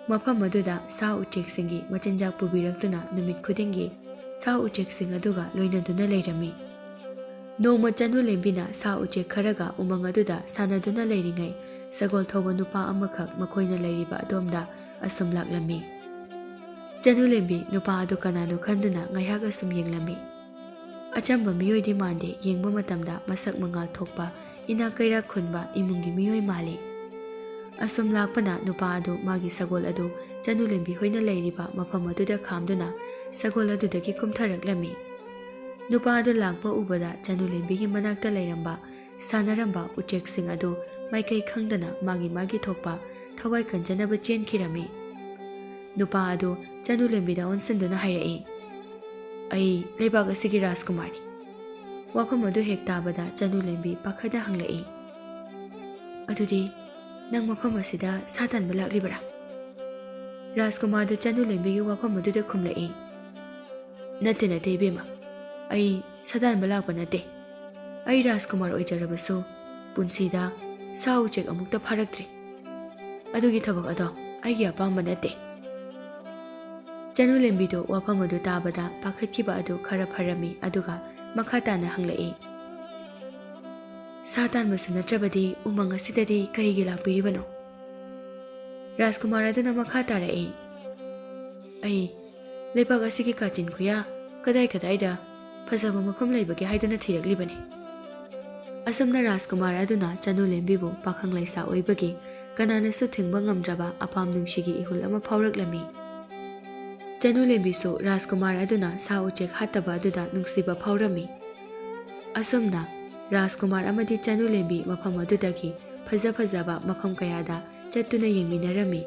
ꯃꯐꯝ ꯑꯗꯨꯗ ꯁꯥ ꯎꯆꯦꯛꯁꯤꯡꯒꯤ ꯃꯆꯤꯟꯖꯥꯛ ꯄꯨꯕꯤꯔꯛꯇꯨꯅ ꯅꯨꯃꯤꯠ ꯈꯨꯗꯤꯡꯒꯤ ꯁꯥ ꯎꯆꯦꯛꯁꯤꯡ ꯑꯗꯨꯒ ꯂꯣꯏꯅꯗꯨꯅ ꯂꯩꯔꯝꯃꯤ꯫ ꯅꯣꯡꯃ ꯆꯅꯨꯂꯦꯝꯕꯤꯅ ꯁꯥ ꯎꯆꯦꯛ ꯈꯔꯒ ꯎꯃꯪ ꯑꯗꯨꯗ ꯁꯥꯟꯅꯗꯨꯅ ꯂꯩꯔꯤꯉꯩ, ꯁꯒꯣꯜ ꯊꯧꯕ ꯅꯨꯄꯥ ꯑꯃꯈꯛ ꯃꯈꯣꯏꯅ ꯂꯩꯔꯤꯕ ꯑꯗꯣꯝꯗ ꯑꯁꯨꯝ ꯂꯥꯛꯂꯝꯃꯤ꯫ ꯆꯅꯨꯂꯦꯝꯕꯤ ꯅꯨꯄꯥ ꯑꯗꯨ ꯀꯅꯥꯅꯣ ꯈꯟꯗꯨꯅ ꯉꯥꯏꯍꯥꯛ ꯑꯁꯨꯝ ꯌꯦꯡꯂꯝꯃꯤ꯫ ꯑꯆꯝꯕ ꯃꯤꯑꯣꯏꯗꯤ ꯃꯥꯟꯗꯦ, ꯌꯦꯡꯕ ꯃꯇꯝꯗ ꯃꯁꯛ ꯃꯉꯥꯜ ꯊꯣꯛꯄ, ꯏꯅꯥꯛ ꯀꯩꯔꯥꯛ ꯈꯨꯟꯕ ꯏꯃꯨꯡꯒꯤ ꯃꯤꯑꯣꯏ ꯃꯥꯜꯂꯤ꯫ ꯑꯁꯨꯝ ꯂꯥꯛꯄꯅ ꯅꯨꯄꯥ ꯑꯗꯨ ꯃꯥꯒꯤ ꯁꯒꯣꯜ ꯑꯗꯨ ꯆꯅꯨꯂꯦꯝꯕꯤ ꯍꯣꯏꯅ ꯂꯩꯔꯤꯕ ꯃꯐꯝ ꯑꯗꯨꯗ ꯈꯥꯝꯗꯨꯅ ꯁꯒꯣꯜ ꯑꯗꯨꯗꯒꯤ ꯀꯨꯝꯊꯔꯛꯂꯝꯃꯤ꯫ ꯅꯨꯄꯥ ꯑꯗꯨ ꯂꯥꯛꯄ ꯎꯕꯗ ꯆꯅꯨꯂꯦꯝꯕꯤꯒꯤ ꯃꯅꯥꯛꯇ ꯂꯩꯔꯝꯕ, ꯁꯥꯟꯅꯔꯝꯕ ꯎꯆꯦꯛꯁꯤꯡ ꯑꯗꯨ ꯃꯥꯏꯀꯩ ꯈꯪꯗꯅ ꯃꯥꯒꯤ ꯃꯥꯒꯤ ꯊꯣꯛꯄ ꯊꯋꯥꯏ ꯀꯟꯖꯅꯕ ꯆꯦꯟꯈꯤꯔꯝꯃꯤ꯫ ꯅꯨꯄꯥ ꯑꯗꯨ ꯆꯅꯨꯂꯦꯝꯕꯤꯗ ꯑꯣꯟꯁꯤꯟꯗꯨꯅ ꯍꯥꯏꯔꯛꯏ, "ꯑꯩ ꯂꯩꯕꯥꯛ ꯑꯁꯤꯒꯤ ꯔꯥꯖꯀꯨꯃꯥꯔꯅꯤ꯫" ꯋꯥꯐꯝ ꯑꯗꯨ ꯍꯦꯛ ꯇꯥꯕꯗ ꯆꯅꯨꯂꯦꯝꯕꯤ ꯄꯥꯈꯠꯅ ꯍꯪꯂꯛꯏ, "ꯑꯗꯨꯗꯤ ꯅꯪ ꯃꯐꯝ ꯑꯁꯤꯗ ꯁꯥ ꯇꯥꯟꯕ ꯂꯥꯛꯂꯤꯕꯔꯥ?" ꯔꯥꯖꯀꯨꯃꯥꯔꯗꯨ ꯆꯅꯨꯂꯦꯝꯕꯤꯒꯤ ꯋꯥꯐꯝ ꯑꯗꯨꯗ ꯈꯨꯝꯂꯛꯏ, "ꯅꯠꯇꯦ, ꯅꯠꯇꯦ ꯏꯕꯦꯝꯃ, ꯑꯩ ꯁꯥ ꯇꯥꯟꯕ ꯂꯥꯛꯄ ꯅꯠꯇꯦ꯫ ꯑꯩ ꯔꯥꯖꯀꯨꯃꯥꯔ ꯑꯣꯏꯖꯔꯕꯁꯨ ꯄꯨꯟꯁꯤꯗ ꯁꯥ ꯎꯆꯦꯛ ꯑꯃꯨꯛꯇ ꯐꯥꯔꯛꯇ꯭ꯔꯤ꯫ ꯑꯗꯨꯒꯤ ꯊꯕꯛ ꯑꯗꯣ ꯑꯩꯒꯤ ꯑꯄꯥꯝꯕ ꯅꯠꯇꯦ꯫" ꯆꯅꯨꯂꯦꯝꯕꯤꯗꯨ ꯋꯥꯐꯝ ꯑꯗꯨ ꯇꯥꯕꯗ ꯄꯥꯈꯠꯈꯤꯕ ꯑꯗꯨ ꯈꯔ ꯐꯔꯝꯃꯤ, ꯑꯗꯨꯒ ꯃꯈꯥ ꯇꯥꯅ ꯍꯪꯂꯛꯏ, "ꯁꯥ ꯇꯥꯟꯕꯁꯨ ꯅꯠꯇ꯭ꯔꯕꯗꯤ ꯎꯃꯪ ꯑꯁꯤꯗꯗꯤ ꯀꯔꯤꯒꯤ ꯂꯥꯛꯄꯤꯔꯤꯕꯅꯣ?" ꯔꯥꯖꯀꯨꯃꯥꯔ ꯑꯗꯨꯅ ꯃꯈꯥ ꯇꯥꯔꯛꯏ, "ꯑꯩ ꯂꯩꯕꯥꯛ ꯑꯁꯤꯒꯤ ꯀꯥꯆꯤꯟ ꯈꯨꯌꯥ ꯀꯗꯥꯏ ꯀꯗꯥꯏꯗ ꯐꯖꯕ ꯃꯐꯝ ꯂꯩꯕꯒꯦ ꯍꯥꯏꯗꯨꯅ ꯊꯤꯔꯛꯂꯤꯕꯅꯤ꯫" ꯑꯁꯨꯝꯅ ꯔꯥꯖꯀꯨꯃꯥꯔ ꯑꯗꯨꯅ ꯆꯅꯨꯂꯦꯝꯕꯤꯕꯨ ꯄꯥꯈꯪ ꯂꯩꯁꯥ ꯑꯣꯏꯕꯒꯤ ꯀꯅꯥꯅꯁꯨ ꯊꯤꯡꯕ ꯉꯝꯗ꯭ꯔꯕ ꯑꯄꯥꯝ ꯅꯨꯡꯁꯤꯒꯤ ꯏꯍꯨꯜ ꯑꯃ ꯐꯥꯎꯔꯛꯂꯝꯃꯤ꯫ ꯆꯅꯨꯂꯦꯝꯕꯤꯁꯨ ꯔꯥꯖꯀꯨꯃꯥꯔ ꯑꯗꯨꯅ ꯁꯥ ꯎꯆꯦꯛ ꯍꯥꯠꯇꯕ ꯑꯗꯨꯗ ꯅꯨꯡꯁꯤꯕ ꯐꯥꯎꯔꯝꯃꯤ꯫ ꯑꯁꯨꯝꯅ ꯔꯥꯖꯀꯨꯃꯥꯔ ꯑꯃꯗꯤ ꯆꯅꯨꯂꯦꯝꯕꯤ ꯃꯐꯝ ꯑꯗꯨꯗꯒꯤ ꯐꯖ ꯐꯖꯕ ꯃꯐꯝ ꯀꯌꯥꯗ ꯆꯠꯇꯨꯅ ꯌꯦꯡꯃꯤꯟꯅꯔꯝꯃꯤ꯫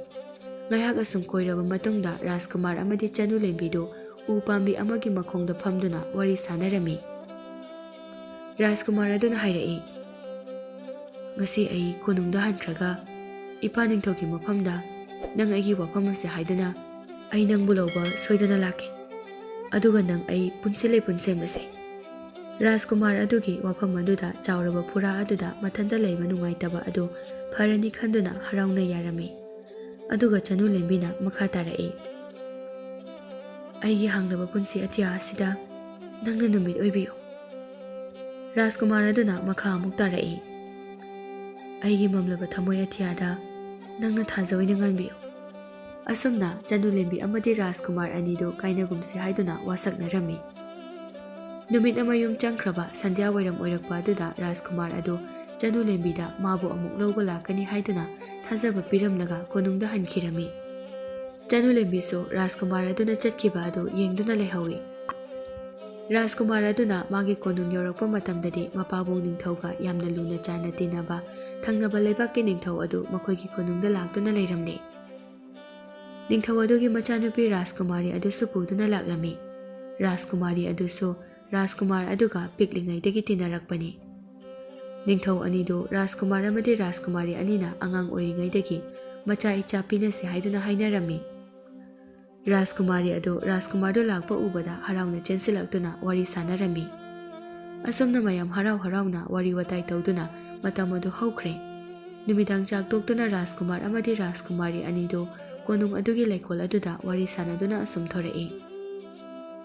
ꯉꯥꯏꯍꯥꯛ ꯑꯁꯨꯝ ꯀꯣꯏꯔꯕ ꯃꯇꯨꯡꯗ ꯔꯥꯖꯀꯨꯃꯥꯔ ꯑꯃꯗꯤ ꯆꯅꯨꯂꯦꯝꯕꯤꯗꯨ ꯎ ꯄꯥꯝꯕꯤ ꯑꯃꯒꯤ ꯃꯈꯣꯡꯗ ꯐꯝꯗꯨꯅ ꯋꯥꯔꯤ ꯁꯥꯟꯅꯔꯝꯃꯤ꯫ ꯔꯥꯖꯀꯨꯃꯥꯔ ꯑꯗꯨꯅ ꯍꯥꯏꯔꯛꯏ, "ꯉꯁꯤ ꯑꯩ ꯀꯣꯅꯨꯡꯗ ꯍꯟꯈ꯭ꯔꯒ ꯏꯄꯥ ꯅꯤꯡꯊꯧꯒꯤ ꯃꯐꯝꯗ ꯅꯪ ꯑꯩꯒꯤ ꯋꯥꯐꯝ ꯑꯁꯤ ꯍꯥꯏꯗꯨꯅ ꯑꯩ ꯅꯪꯕꯨ ꯂꯧꯕ ꯁꯣꯏꯗꯅ ꯂꯥꯛꯀꯦ꯫ ꯑꯗꯨꯒ ꯅꯪ ꯑꯩ ꯄꯨꯟꯁꯤ ꯂꯩꯄꯨꯟ ꯁꯦꯝꯂꯁꯦ꯫ ꯔꯥꯖꯀꯨꯃꯥꯔ ꯑꯗꯨꯒꯤ ꯋꯥꯐꯝ ꯑꯗꯨꯗ ꯆꯥꯎꯔꯕ ꯐꯨꯔꯥ ꯑꯗꯨꯗ ꯃꯊꯟꯇ ꯂꯩꯕ ꯅꯨꯡꯉꯥꯏꯇꯕ ꯑꯗꯨ ꯐꯔꯅꯤ ꯈꯟꯗꯨꯅ ꯍꯔꯥꯎꯅ ꯌꯥꯔꯝꯃꯤ꯫ ꯑꯗꯨꯒ ꯆꯅꯨ ꯂꯦꯝꯕꯤꯅ ꯃꯈꯥ ꯇꯥꯔꯛꯏ, "ꯑꯩꯒꯤ ꯍꯥꯡꯂꯕ ꯄꯨꯟꯁꯤ ꯑꯇꯤꯌꯥ ꯑꯁꯤꯗ ꯅꯪꯅ ꯅꯨꯃꯤꯠ ꯑꯣꯏꯕꯤꯌꯨ꯫" ꯔꯥꯖꯀꯨꯃꯥꯔ ꯑꯗꯨꯅ ꯃꯈꯥ ꯑꯃꯨꯛ ꯇꯥꯔꯛꯏ, "ꯑꯩꯒꯤ ꯃꯝꯂꯕ ꯊꯃꯣꯏ ꯑꯇꯤꯌꯥꯗ ꯅꯪꯅ ꯊꯥꯖ ꯑꯣꯏꯅ ꯉꯥꯟꯕꯤꯌꯨ꯫" ꯑꯁꯨꯝꯅ ꯆꯅꯨ ꯂꯦꯝꯕꯤ ꯑꯃꯗꯤ ꯔꯥꯖꯀꯨꯃꯥꯔ ꯑꯅꯤꯗꯨ ꯀꯥꯏꯅꯒꯨꯝꯁꯤ ꯍꯥꯏꯗꯨꯅ ꯋꯥꯁꯛꯅꯔꯝꯃꯤ꯫ ꯅꯨꯃꯤꯠ ꯑꯃ ꯌꯨꯝ ꯆꯪꯈ꯭ꯔꯕ ꯁꯟꯙ꯭ꯌꯥ ꯋꯥꯏꯔꯝ ꯑꯣꯏꯔꯛꯄ ꯑꯗꯨꯗ ꯔꯥꯖꯀꯨꯃꯥꯔ ꯑꯗꯨ ꯆꯅꯨ ꯂꯦꯝꯕꯤꯗ ꯃꯥꯕꯨ ꯑꯃꯨꯛ ꯂꯧꯕ ꯂꯥꯛꯀꯅꯤ ꯍꯥꯏꯗꯨꯅ ꯊꯥꯖꯕ ꯄꯤꯔꯝꯂꯒ ꯀꯣꯅꯨꯡꯗ ꯍꯟꯈꯤꯔꯝꯃꯤ꯫ ꯆꯅꯨ ꯂꯦꯝꯕꯤꯁꯨ ꯔꯥꯖꯀꯨꯃꯥꯔ ꯑꯗꯨꯅ ꯆꯠꯈꯤꯕ ꯑꯗꯨ ꯌꯦꯡꯗꯨꯅ ꯂꯩꯍꯧꯏ꯫ ꯔꯥꯖꯀꯨꯃꯥꯔ ꯑꯗꯨꯅ ꯃꯥꯒꯤ ꯀꯣꯅꯨꯡ ꯌꯧꯔꯛꯄ ꯃꯇꯝꯗꯗꯤ ꯃꯄꯥꯕꯨꯡ ꯅꯤꯡꯊꯧꯒ ꯌꯥꯝꯅ ꯂꯨꯅ ꯆꯥꯟꯅ ꯇꯤꯟꯅꯕ ꯊꯪꯅꯕ ꯂꯩꯕꯥꯛꯀꯤ ꯅꯤꯡꯊꯧ ꯑꯗꯨ ꯃꯈꯣꯏꯒꯤ ꯀꯣꯅꯨꯡꯗ ꯂꯥꯛꯇꯨꯅ ꯂꯩꯔꯝꯂꯦ꯫ ꯅꯤꯡꯊꯧ ꯑꯗꯨꯒꯤ ꯃꯆꯥꯅꯨꯄꯤ ꯔꯥꯖꯀꯨꯃꯥꯔꯤ ꯑꯗꯨꯁꯨ ꯄꯨꯗꯨꯅ ꯂꯥꯛꯂꯝꯃꯤ꯫ ꯔꯥꯖꯀꯨꯃꯥꯔꯤ ꯑꯗꯨꯁꯨ ꯔꯥꯖꯀꯨꯃꯥꯔ ꯑꯗꯨꯒ ꯄꯤꯛꯂꯤꯉꯩꯗꯒꯤ ꯇꯤꯟꯅꯔꯛꯄꯅꯤ꯫ ꯅꯤꯡꯊꯧ ꯑꯅꯤꯗꯨ ꯔꯥꯖꯀꯨꯃꯥꯔ ꯑꯃꯗꯤ ꯔꯥꯖꯀꯨꯃꯥꯔꯤ ꯑꯅꯤꯅ ꯑꯉꯥꯡ ꯑꯣꯏꯔꯤꯉꯩꯗꯒꯤ ꯃꯆꯥ ꯏꯆꯥ ꯄꯤꯅꯁꯦ ꯍꯥꯏꯗꯨꯅ ꯍꯥꯏꯅꯔꯝꯃꯤ꯫ ꯔꯥꯖꯀꯨꯃꯥꯔꯤ ꯑꯗꯨ ꯔꯥꯖꯀꯨꯃꯥꯔꯗꯨ ꯂꯥꯛꯄ ꯎꯕꯗ ꯍꯔꯥꯎꯅ ꯆꯦꯟꯁꯤꯜꯂꯛꯇꯨꯅ ꯋꯥꯔꯤ ꯁꯥꯟꯅꯔꯝꯃꯤ꯫ ꯑꯁꯨꯝꯅ ꯃꯌꯥꯝ ꯍꯔꯥꯎ ꯍꯔꯥꯎꯅ ꯋꯥꯔꯤ ꯋꯥꯇꯥꯏ ꯇꯧꯗꯨꯅ ꯃꯇꯝ ꯑꯗꯨ ꯍꯧꯈ꯭ꯔꯦ꯫ ꯅꯨꯃꯤꯗꯥꯡ ꯆꯥꯛ ꯇꯣꯛꯇꯨꯅ ꯔꯥꯖꯀꯨꯃꯥꯔ ꯑꯃꯗꯤ ꯔꯥꯖꯀꯨꯃꯥꯔꯤ ꯑꯅꯤꯗꯨ ꯀꯣꯅꯨꯡ ꯑꯗꯨꯒꯤ ꯂꯩꯀꯣꯜ ꯑꯗꯨꯗ ꯋꯥꯔꯤ ꯁꯥꯟꯅꯗꯨꯅ ꯑꯁꯨꯝ ꯊꯣꯔꯛꯏ꯫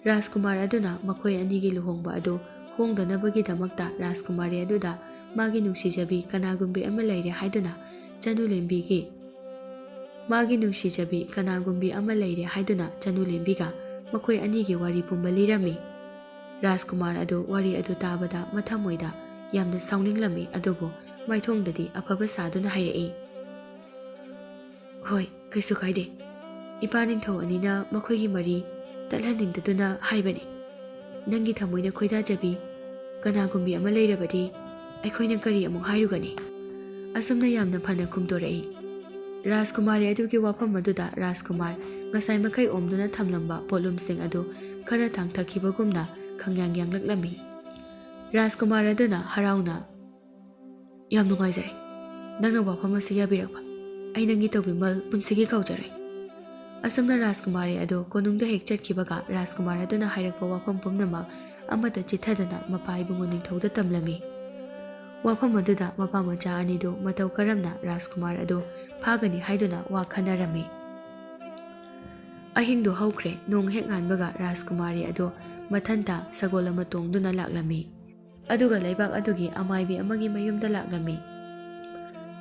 ꯔꯥꯖꯀꯨꯃꯥꯔ ꯑꯗꯨꯅ ꯃꯈꯣꯏ ꯑꯅꯤꯒꯤ ꯂꯨꯍꯣꯡꯕ ꯑꯗꯨ ꯍꯣꯡꯗꯅꯕꯒꯤꯗꯃꯛꯇ ꯔꯥꯖꯀꯨꯃꯥꯔꯤ ꯑꯗꯨꯗ ꯃꯥꯒꯤ ꯅꯨꯡꯁꯤꯖꯕꯤ ꯀꯅꯥꯒꯨꯝꯕꯤ ꯑꯃ ꯂꯩꯔꯦ ꯍꯥꯏꯗꯨꯅ ꯆꯅꯨ ꯂꯦꯝꯕꯤꯒꯤ ꯃꯥꯒꯤ ꯅꯨꯡꯁꯤꯖꯕꯤ ꯀꯅꯥꯒꯨꯝꯕꯤ ꯑꯃ ꯂꯩꯔꯦ ꯍꯥꯏꯗꯨꯅ ꯆꯅꯨ ꯂꯦꯝꯕꯤꯒ ꯃꯈꯣꯏ ꯑꯅꯤꯒꯤ ꯋꯥꯔꯤ ꯄꯨꯝꯕ ꯂꯤꯔꯝꯃꯤ꯫ ꯔꯥꯖꯀꯨꯃꯥꯔ ꯑꯗꯨ ꯋꯥꯔꯤ ꯑꯗꯨ ꯇꯥꯕꯗ ꯃꯊꯃꯣꯏꯗ ꯌꯥꯝꯅ ꯁꯥꯎꯅꯤꯡꯂꯝꯃꯤ, ꯑꯗꯨꯕꯨ ꯃꯥꯏꯊꯣꯡꯗꯗꯤ ꯑꯐꯕ ꯁꯥꯗꯨꯅ ꯍꯥꯏꯔꯛꯏ, "ꯍꯣꯏ, ꯀꯩꯁꯨ ꯀꯥꯏꯗꯦ꯫ ꯏꯄꯥ ꯅꯤꯡꯊꯧ ꯑꯅꯤꯅ ꯃꯈꯣꯏꯒꯤ ꯃꯔꯤ ꯇꯠꯍꯟꯅꯤꯡꯗꯗꯨꯅ ꯍꯥꯏꯕꯅꯤ꯫ ꯅꯪꯒꯤ ꯊꯃꯣꯏꯅ ꯈꯣꯏꯗꯥꯖꯕꯤ ꯀꯅꯥꯒꯨꯝꯕꯤ ꯑꯃ ꯂꯩꯔꯕꯗꯤ ꯑꯩꯈꯣꯏꯅ ꯀꯔꯤ ꯑꯃꯨꯛ ꯍꯥꯏꯔꯨꯒꯅꯤ?" ꯑꯁꯨꯝꯅ ꯌꯥꯝꯅ ꯐꯅ ꯈꯨꯝꯗꯣꯔꯛꯏ꯫ ꯔꯥꯖꯀꯨꯃꯥꯔꯤ ꯑꯗꯨꯒꯤ ꯋꯥꯐꯝ ꯑꯗꯨꯗ ꯔꯥꯖꯀꯨꯃꯥꯔ ꯉꯁꯥꯏ ꯃꯈꯩ ꯑꯣꯝꯗꯨꯅ ꯊꯝꯂꯝꯕ ꯄꯣꯠꯂꯨꯝꯁꯤꯡ ꯑꯗꯨ ꯈꯔ ꯊꯥꯡꯊꯈꯤꯕꯒꯨꯝꯅ ꯈꯪꯌꯥꯡ ꯌꯥꯡꯂꯛꯂꯝꯃꯤ꯫ ꯔꯥꯖꯀꯨꯃꯥꯔ ꯑꯗꯨꯅ ꯍꯔꯥꯎꯅ, "ꯌꯥꯝ ꯅꯨꯡꯉꯥꯏꯖꯔꯦ ꯅꯪꯅ ꯋꯥꯐꯝ ꯑꯁꯤ ꯌꯥꯕꯤꯔꯛꯄ꯫ ꯑꯩ ꯅꯪꯒꯤ ꯇꯧꯕꯤꯃꯜ ꯄꯨꯟꯁꯤꯒꯤ ꯀꯥꯎꯖꯔꯣꯏ꯫ ꯑꯁꯨꯝꯅ ꯔꯥꯖꯀꯨꯃꯥꯔꯤ ꯑꯗꯨ ꯀꯣꯅꯨꯡꯗ ꯍꯦꯛ ꯆꯠꯈꯤꯕꯒ ꯔꯥꯖꯀꯨꯃꯥꯔ ꯑꯗꯨꯅ ꯍꯥꯏꯔꯛꯄ ꯋꯥꯐꯝ ꯄꯨꯝꯅꯃꯛ ꯑꯃꯠꯇ ꯆꯤꯠꯊꯗꯅ ꯃꯄꯥ ꯏꯕꯨꯡꯉꯣ ꯅꯤꯡꯊꯧꯗ ꯇꯝꯂꯝꯃꯤ꯫ ꯋꯥꯐꯝ ꯑꯗꯨꯗ ꯃꯄꯥ ꯃꯆꯥ ꯑꯅꯤꯗꯨ ꯃꯇꯧ ꯀꯔꯝꯅ ꯔꯥꯖꯀꯨꯃꯥꯔ ꯑꯗꯨ ꯐꯥꯒꯅꯤ ꯍꯥꯏꯗꯨꯅ ꯋꯥ ꯈꯟꯅꯔꯝꯃꯤ꯫ ꯑꯍꯤꯡꯗꯨ ꯍꯧꯈ꯭ꯔꯦ꯫ ꯅꯣꯡ ꯍꯦꯛ ꯉꯥꯟꯕꯒ ꯔꯥꯖꯀꯨꯃꯥꯔꯤ ꯑꯗꯨ ꯃꯊꯟꯇ ꯁꯒꯣꯜ ꯑꯃ ꯇꯣꯡꯗꯨꯅ ꯂꯥꯛꯂꯝꯃꯤ꯫ ꯑꯗꯨꯒ ꯂꯩꯕꯥꯛ ꯑꯗꯨꯒꯤ ꯑꯃꯥꯏꯕꯤ ꯑꯃꯒꯤ ꯃꯌꯨꯝꯗ ꯂꯥꯛꯂꯝꯃꯤ꯫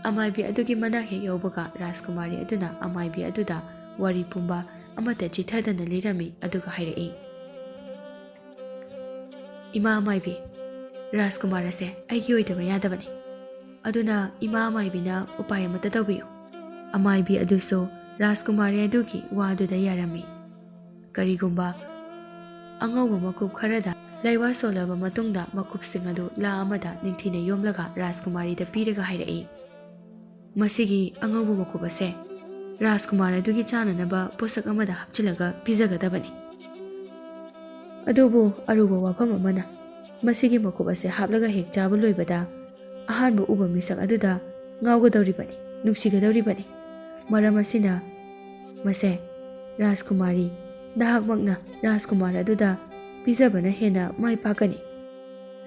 ꯑꯃꯥꯏꯕꯤ ꯑꯗꯨꯒꯤ ꯃꯅꯥꯛ ꯍꯦꯛ ꯌꯧꯕꯒ ꯔꯥꯖꯀꯨꯃꯥꯔꯤ ꯑꯗꯨꯅ ꯑꯃꯥꯏꯕꯤ ꯑꯗꯨꯗ ꯋꯥꯔꯤ ꯄꯨꯝꯕ ꯑꯃꯠꯇ ꯆꯤꯠꯊꯗꯅ ꯂꯤꯔꯝꯃꯤ꯫ ꯑꯗꯨꯒ ꯍꯥꯏꯔꯛꯏ, "ꯏꯃꯥ ꯑꯃꯥꯏꯕꯤ, ꯔꯥꯖꯀꯨꯃꯥꯔ ꯑꯁꯦ ꯑꯩꯒꯤ ꯑꯣꯏꯗꯕ ꯌꯥꯗꯕꯅꯤ꯫ ꯑꯗꯨꯅ ꯏꯃꯥ ꯑꯃꯥꯏꯕꯤꯅ ꯎꯄꯥꯏ ꯑꯃꯠꯇ ꯇꯧꯕꯤꯌꯨ꯫" ꯑꯃꯥꯏꯕꯤ ꯑꯗꯨꯁꯨ ꯔꯥꯖꯀꯨꯃꯥꯔꯤ ꯑꯗꯨꯒꯤ ꯋꯥ ꯑꯗꯨꯗ ꯌꯥꯔꯝꯃꯤ꯫ ꯀꯔꯤꯒꯨꯝꯕ ꯑꯉꯧꯕ ꯃꯀꯨꯞ ꯈꯔꯗ ꯂꯩꯋꯥ ꯁꯣꯜꯂꯕ ꯃꯇꯨꯡꯗ ꯃꯀꯨꯞꯁꯤꯡ ꯑꯗꯨ ꯂꯥ ꯑꯃꯗ ꯅꯤꯡꯊꯤꯅ ꯌꯣꯝꯂꯒ ꯔꯥꯖꯀꯨꯃꯥꯔꯤꯗ ꯄꯤꯔꯒ ꯍꯥꯏꯔꯛꯏ, "ꯃꯁꯤꯒꯤ ꯑꯉꯧꯕ ꯃꯀꯨꯞ ꯑꯁꯦ ꯔꯥꯖꯀꯨꯃꯥꯔ ꯑꯗꯨꯒꯤ ꯆꯥꯅꯅꯕ ꯄꯣꯠꯁꯛ ꯑꯃꯗ ꯍꯥꯞꯆꯤꯜꯂꯒ ꯄꯤꯖꯒꯗꯕꯅꯤ꯫ ꯑꯗꯨꯕꯨ ꯑꯔꯨꯕ ꯋꯥꯐꯝ ꯑꯃꯅ, ꯃꯁꯤꯒꯤ ꯃꯀꯨꯞ ꯑꯁꯦ ꯍꯥꯞꯂꯒ ꯍꯦꯛ ꯆꯥꯕ ꯂꯣꯏꯕꯗ ꯑꯍꯥꯟꯕ ꯎꯕ ꯃꯤꯁꯛ ꯑꯗꯨꯗ ꯉꯥꯎꯒꯗꯧꯔꯤꯕꯅꯤ, ꯅꯨꯡꯁꯤꯒꯗꯧꯔꯤꯕꯅꯤ꯫ ꯃꯔꯝ ꯑꯁꯤꯅ ꯃꯁꯦ, ꯔꯥꯖꯀꯨꯃꯥꯔꯤ, ꯅꯍꯥꯛꯃꯛꯅ ꯔꯥꯖꯀꯨꯃꯥꯔ ꯑꯗꯨꯗ ꯄꯤꯖꯕꯅ ꯍꯦꯟꯅ ꯃꯥꯏ ꯄꯥꯛꯀꯅꯤ꯫"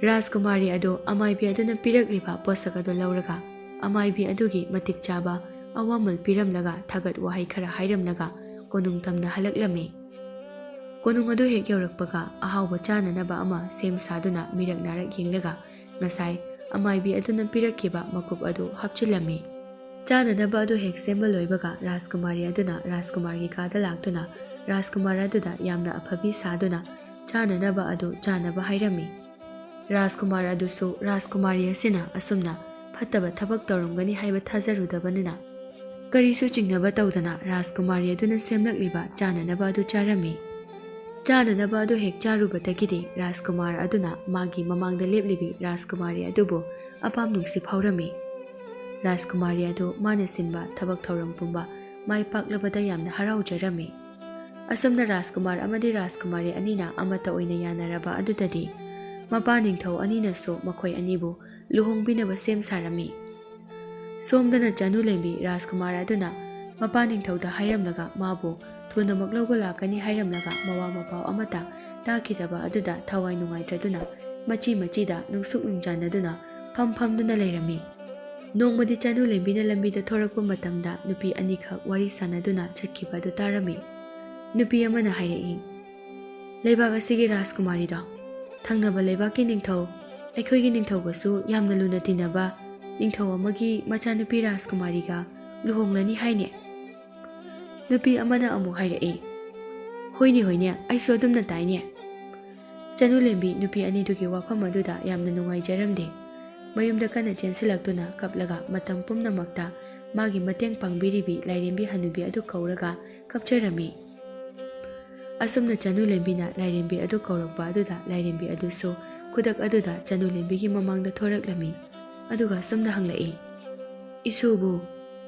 ꯔꯥꯖꯀꯨꯃꯥꯔꯤ ꯑꯗꯨ ꯑꯃꯥꯏꯕꯤ ꯑꯗꯨꯅ ꯄꯤꯔꯛꯂꯤꯕ ꯄꯣꯠꯁꯛ ꯑꯗꯨ ꯂꯧꯔꯒ ꯑꯃꯥꯏꯕꯤ ꯑꯗꯨꯒꯤ ꯃꯇꯤꯛ ꯆꯥꯕ ꯑꯋꯥꯃꯜ ꯄꯤꯔꯝꯂꯒ ꯊꯥꯒꯠ ꯋꯥꯍꯩ ꯈꯔ ꯍꯥꯏꯔꯝꯂꯒ ꯀꯣꯅꯨꯡ ꯇꯝꯅ ꯍꯜꯂꯛꯂꯝꯃꯤ꯫ ꯀꯣꯅꯨꯡ ꯑꯗꯨ ꯍꯦꯛ ꯌꯧꯔꯛꯄꯒ ꯑꯍꯥꯎꯕ ꯆꯥꯅꯅꯕ ꯑꯃ ꯁꯦꯝ ꯁꯥꯗꯨꯅ ꯃꯤꯔꯛ ꯅꯥꯔꯛ ꯌꯦꯡꯂꯒ ꯉꯁꯥꯏ ꯑꯃꯥꯏꯕꯤ ꯑꯗꯨꯅ ꯄꯤꯔꯛꯈꯤꯕ ꯃꯀꯨꯞ ꯑꯗꯨ ꯍꯥꯞꯆꯤꯜꯂꯝꯃꯤ꯫ ꯆꯥꯅꯅꯕ ꯑꯗꯨ ꯍꯦꯛ ꯁꯦꯝꯕ ꯂꯣꯏꯕꯒ ꯔꯥꯖꯀꯨꯃꯥꯔꯤ ꯑꯗꯨꯅ ꯔꯥꯖꯀꯨꯃꯥꯔꯒꯤ ꯀꯥꯗ ꯂꯥꯛꯇꯨꯅ ꯔꯥꯖꯀꯨꯃꯥꯔ ꯑꯗꯨꯗ ꯌꯥꯝꯅ ꯑꯐꯕꯤ ꯁꯥꯗꯨꯅ ꯆꯥꯅꯅꯕ ꯑꯗꯨ ꯆꯥꯅꯕ ꯍꯥꯏꯔꯝꯃꯤ꯫ ꯔꯥꯖꯀꯨꯃꯥꯔ ꯑꯗꯨꯁꯨ ꯔꯥꯖꯀꯨꯃꯥꯔꯤ ꯑꯁꯤꯅ ꯑꯁꯨꯝꯅ ꯐꯠꯇꯕ ꯊꯕꯛ ꯇꯧꯔꯝꯒꯅꯤ ꯍꯥꯏꯕ ꯊꯥꯖꯔꯨꯗꯕꯅꯤꯅ ꯀꯔꯤꯁꯨ ꯆꯤꯡꯅꯕ ꯇꯧꯗꯅ ꯔꯥꯖꯀꯨꯃꯥꯔꯤ ꯑꯗꯨꯅ ꯁꯦꯝꯂꯛꯂꯤꯕ ꯆꯥꯅꯅꯕ ꯑꯗꯨ ꯆꯥꯔꯝꯃꯤ꯫ ꯆꯥꯅꯅꯕ ꯑꯗꯨ ꯍꯦꯛ ꯆꯥꯔꯨꯕꯗꯒꯤꯗꯤ ꯔꯥꯖꯀꯨꯃꯥꯔ ꯑꯗꯨꯅ ꯃꯥꯒꯤ ꯃꯃꯥꯡꯗ ꯂꯦꯞꯂꯤꯕꯤ ꯔꯥꯖꯀꯨꯃꯥꯔꯤ ꯑꯗꯨꯕꯨ ꯑꯄꯥꯝ ꯅꯨꯡꯁꯤ ꯐꯥꯎꯔꯝꯃꯤ꯫ ꯔꯥꯖꯀꯨꯃꯥꯔꯤ ꯑꯗꯨ ꯃꯥꯅ ꯁꯤꯟꯕ ꯊꯕꯛ ꯊꯧꯔꯝ ꯄꯨꯝꯕ ꯃꯥꯏ ꯄꯥꯛꯂꯕꯗ ꯌꯥꯝꯅ ꯍꯔꯥꯎꯖꯔꯝꯃꯤ꯫ ꯑꯁꯨꯝꯅ ꯔꯥꯖꯀꯨꯃꯥꯔ ꯑꯃꯗꯤ ꯔꯥꯖꯀꯨꯃꯥꯔꯤ ꯑꯅꯤꯅ ꯑꯃꯠꯇ ꯑꯣꯏꯅ ꯌꯥꯅꯔꯕ ꯑꯗꯨꯗꯗꯤ ꯃꯄꯥ ꯅꯤꯡꯊꯧ ꯑꯅꯤꯅꯁꯨ ꯃꯈꯣꯏ ꯑꯅꯤꯕꯨ ꯂꯨꯍꯣꯡꯕꯤꯅꯕ ꯁꯦꯝ ꯁꯥꯔꯝꯃꯤ꯫ ꯁꯣꯝꯗꯅ ꯆꯅꯨ ꯂꯦꯝꯕꯤ ꯔꯥꯖꯀꯨꯃꯥꯔ ꯑꯗꯨꯅ ꯃꯄꯥ ꯅꯤꯡꯊꯧꯗ ꯍꯥꯏꯔꯝꯂꯒ ꯃꯥꯕꯨ ꯊꯨꯅꯃꯛ ꯂꯧꯕ ꯂꯥꯛꯀꯅꯤ ꯍꯥꯏꯔꯝꯂꯒ ꯃꯋꯥ ꯃꯄꯥꯎ ꯑꯃꯠꯇ ꯇꯥꯈꯤꯗꯕ ꯑꯗꯨꯗ ꯊꯋꯥꯏ ꯅꯨꯡꯉꯥꯏꯇ꯭ꯔꯗꯨꯅ ꯃꯆꯤ ꯃꯆꯤꯗ ꯅꯨꯡꯁꯨꯛ ꯅꯨꯡꯖꯥꯅꯗꯨꯅ ꯐꯝ ꯐꯝꯗꯨꯅ ꯂꯩꯔꯝꯃꯤ꯫ ꯅꯣꯡꯃꯗꯤ ꯆꯅꯨ ꯂꯦꯝꯕꯤꯅ ꯂꯝꯕꯤꯗ ꯊꯣꯔꯛꯄ ꯃꯇꯝꯗ ꯅꯨꯄꯤ ꯑꯅꯤꯈꯛ ꯋꯥꯔꯤ ꯁꯥꯟꯅꯗꯨꯅ ꯆꯠꯈꯤꯕ ꯑꯗꯨ ꯇꯥꯔꯝꯃꯤ꯫ ꯅꯨꯄꯤ ꯑꯃꯅ ꯍꯥꯏꯔꯛꯏ, "ꯂꯩꯕꯥꯛ ꯑꯁꯤꯒꯤ ꯔꯥꯖꯀꯨꯃꯥꯔꯤꯗꯣ, ꯊꯪꯅꯕ ꯂꯩꯕꯥꯛꯀꯤ ꯅꯤꯡꯊꯧ, ꯑꯩꯈꯣꯏꯒꯤ ꯅꯤꯡꯊꯧꯒꯁꯨ ꯌꯥꯝꯅ ꯂꯨꯅ ꯇꯤꯟꯅꯕ ꯅꯤꯡꯊꯧ ꯑꯃꯒꯤ ꯃꯆꯥꯅꯨꯄꯤ ꯔꯥꯖꯀꯨꯃꯥꯔꯤꯒ ꯂꯨꯍꯣꯡꯂꯅꯤ ꯍꯥꯏꯅꯦ?" ꯅꯨꯄꯤ ꯑꯃꯅ ꯑꯃꯨꯛ ꯍꯥꯏꯔꯛꯏ, "ꯍꯣꯏꯅꯦ, ꯍꯣꯏꯅꯦ, ꯑꯩꯁꯨ ꯑꯗꯨꯝꯅ ꯇꯥꯏꯅꯦ꯫" ꯆꯅꯨ ꯂꯦꯝꯕꯤ ꯅꯨꯄꯤ ꯑꯅꯤꯗꯨꯒꯤ ꯋꯥꯐꯝ ꯑꯗꯨꯗ ꯌꯥꯝꯅ ꯅꯨꯡꯉꯥꯏꯖꯔꯝꯗꯦ꯫ ꯃꯌꯨꯝꯗ ꯀꯟꯅ ꯆꯦꯟꯁꯤꯜꯂꯛꯇꯨꯅ ꯀꯞꯂꯒ ꯃꯇꯝ ꯄꯨꯝꯅꯃꯛꯇ ꯃꯥꯒꯤ ꯃꯇꯦꯡ ꯄꯥꯡꯕꯤꯔꯤꯕꯤ ꯂꯥꯏꯔꯦꯝꯕꯤ ꯍꯅꯨꯕꯤ ꯑꯗꯨ ꯀꯧꯔꯒ ꯀꯞꯆꯔꯝꯃꯤ꯫ ꯑꯁꯨꯝꯅ ꯆꯅꯨ ꯂꯦꯝꯕꯤꯅ ꯂꯥꯏꯔꯦꯝꯕꯤ ꯑꯗꯨ ꯀꯧꯔꯛꯄ ꯑꯗꯨꯗ ꯂꯥꯏꯔꯦꯝꯕꯤ ꯑꯗꯨꯁꯨ ꯈꯨꯗꯛ ꯑꯗꯨꯗ ꯆꯅꯨ ꯂꯦꯝꯕꯤꯒꯤ ꯃꯃꯥꯡꯗ ꯊꯣꯔꯛꯂꯝꯃꯤ꯫ ꯑꯗꯨꯒ ꯑꯁꯨꯝꯅ ꯍꯪꯂꯛꯏ, "ꯏꯁꯨꯕꯨ,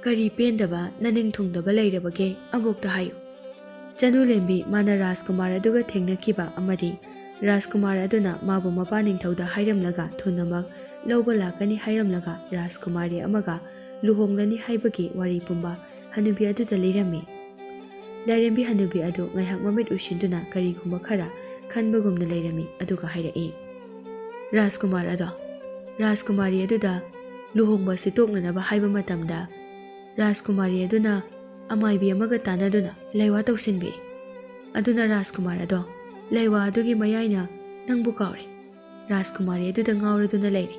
ꯀꯔꯤ ꯄꯦꯟꯗꯕ, ꯅꯅꯤꯡ ꯊꯨꯡꯗꯕ ꯂꯩꯔꯕꯒꯦ? ꯑꯕꯣꯛꯇ ꯍꯥꯏꯌꯨ꯫" ꯆꯅꯨ ꯂꯦꯝꯕꯤ ꯃꯥꯅ ꯔꯥꯖꯀꯨꯃꯥꯔ ꯑꯗꯨꯒ ꯊꯦꯡꯅꯈꯤꯕ ꯑꯃꯗꯤ ꯔꯥꯖꯀꯨꯃꯥꯔ ꯑꯗꯨꯅ ꯃꯥꯕꯨ ꯃꯄꯥ ꯅꯤꯡꯊꯧꯗ ꯍꯥꯏꯔꯝꯂꯒ ꯊꯨꯅꯃꯛ ꯂꯧꯕ ꯂꯥꯛꯀꯅꯤ ꯍꯥꯏꯔꯝꯂꯒ ꯔꯥꯖꯀꯨꯃꯥꯔꯤ ꯑꯃꯒ ꯂꯨꯍꯣꯡꯂꯅꯤ ꯍꯥꯏꯕꯒꯤ ꯋꯥꯔꯤ ꯄꯨꯝꯕ ꯍꯅꯨꯕꯤ ꯑꯗꯨꯗ ꯂꯤꯔꯝꯃꯤ꯫ ꯂꯥꯏꯔꯦꯝꯕꯤ ꯍꯅꯨꯕꯤ ꯑꯗꯨ ꯉꯥꯏꯍꯥꯛ ꯃꯃꯤꯠ ꯎꯏꯁꯤꯟꯗꯨꯅ ꯀꯔꯤꯒꯨꯝꯕ ꯈꯔ ꯈꯟꯕꯒꯨꯝꯅ ꯂꯩꯔꯝꯃꯤ, ꯑꯗꯨꯒ ꯍꯥꯏꯔꯛꯏ, "ꯔꯥꯖꯀꯨꯃꯥꯔ ꯑꯗꯣ, ꯔꯥꯖꯀꯨꯃꯥꯔꯤ ꯑꯗꯨꯗ ꯂꯨꯍꯣꯡꯕ ꯑꯁꯤ ꯇꯣꯛꯅꯅꯕ ꯍꯥꯏꯕ ꯃꯇꯝꯗ ꯔꯥꯖꯀꯨꯃꯥꯔꯤ ꯑꯗꯨꯅ ꯑꯃꯥꯏꯕꯤ ꯑꯃꯒ ꯇꯥꯟꯅꯗꯨꯅ ꯂꯩꯋꯥ ꯇꯧꯁꯤꯟꯕꯤ꯫ ꯑꯗꯨꯅ ꯔꯥꯖꯀꯨꯃꯥꯔ ꯑꯗꯣ ꯂꯩꯋꯥ ꯑꯗꯨꯒꯤ ꯃꯌꯥꯏꯅ ꯅꯪꯕꯨ ꯀꯥꯎꯔꯦ꯫ ꯔꯥꯖꯀꯨꯃꯥꯔꯤ ꯑꯗꯨꯗ ꯉꯥꯎꯔꯗꯨꯅ ꯂꯩꯔꯦ꯫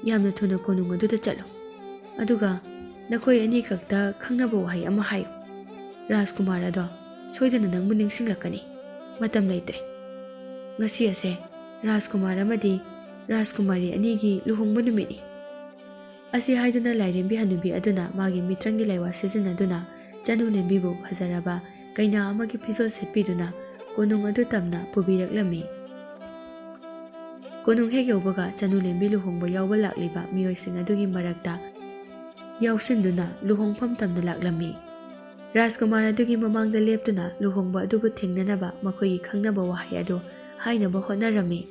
ꯌꯥꯝꯅ ꯊꯨꯅ ꯀꯣꯅꯨꯡ ꯑꯗꯨꯗ ꯆꯠꯂꯣ꯫ ꯑꯗꯨꯒ ꯅꯈꯣꯏ ꯑꯅꯤꯈꯛꯇ ꯈꯪꯅꯕ ꯋꯥꯍꯩ ꯑꯃ ꯍꯥꯏꯌꯨ꯫ ꯔꯥꯖꯀꯨꯃꯥꯔ ꯑꯗꯣ ꯁꯣꯏꯗꯅ ꯅꯪꯕꯨ ꯅꯤꯡꯁꯤꯡꯂꯛꯀꯅꯤ꯫ ꯃꯇꯝ ꯂꯩꯇ꯭ꯔꯦ꯫ ꯉꯁꯤ ꯑꯁꯦ ꯔꯥꯖꯀꯨꯃꯥꯔ ꯑꯃꯗꯤ ꯔꯥꯖꯀꯨꯃꯥꯔꯤ ꯑꯅꯤꯒꯤ ꯂꯨꯍꯣꯡꯕ ꯅꯨꯃꯤꯠꯅꯤ꯫" ꯑꯁꯤ ꯍꯥꯏꯗꯨꯅ ꯂꯥꯏꯔꯦꯝꯕꯤ ꯍꯅꯨꯕꯤ ꯑꯗꯨꯅ ꯃꯥꯒꯤ ꯃꯤꯇ꯭ꯔꯪꯒꯤ ꯂꯩꯋꯥ ꯁꯤꯖꯤꯟꯅꯗꯨꯅ ꯆꯅꯨ ꯂꯦꯝꯕꯤꯕꯨ ꯐꯖꯔꯕ ꯀꯩꯅꯥ ꯑꯃꯒꯤ ꯐꯤꯖꯣꯜ ꯁꯦꯠꯄꯤꯗꯨꯅ ꯀꯣꯅꯨꯡ ꯑꯗꯨ ꯇꯝꯅ ꯄꯨꯕꯤꯔꯛꯂꯝꯃꯤ꯫ ꯀꯣꯅꯨꯡ ꯍꯦꯛ ꯌꯧꯕꯒ ꯆꯅꯨ ꯂꯦꯝꯕꯤ ꯂꯨꯍꯣꯡꯕ ꯌꯥꯎꯕ ꯂꯥꯛꯂꯤꯕ ꯃꯤꯑꯣꯏꯁꯤꯡ ꯑꯗꯨꯒꯤ ꯃꯔꯛꯇ ꯌꯥꯎꯁꯤꯟꯗꯨꯅ ꯂꯨꯍꯣꯡꯐꯝ ꯇꯝꯅ ꯂꯥꯛꯂꯝꯃꯤ꯫ ꯔꯥꯖꯀꯨꯃꯥꯔ ꯑꯗꯨꯒꯤ ꯃꯃꯥꯡꯗ ꯂꯦꯞꯇꯨꯅ ꯂꯨꯍꯣꯡꯕ ꯑꯗꯨꯕꯨ ꯊꯦꯡꯅꯅꯕ ꯃꯈꯣꯏꯒꯤ ꯈꯪꯅꯕ ꯋꯥꯍꯩ ꯑꯗꯨ ꯍꯥꯏꯅꯕ ꯍꯣꯠꯅꯔꯝꯃꯤ꯫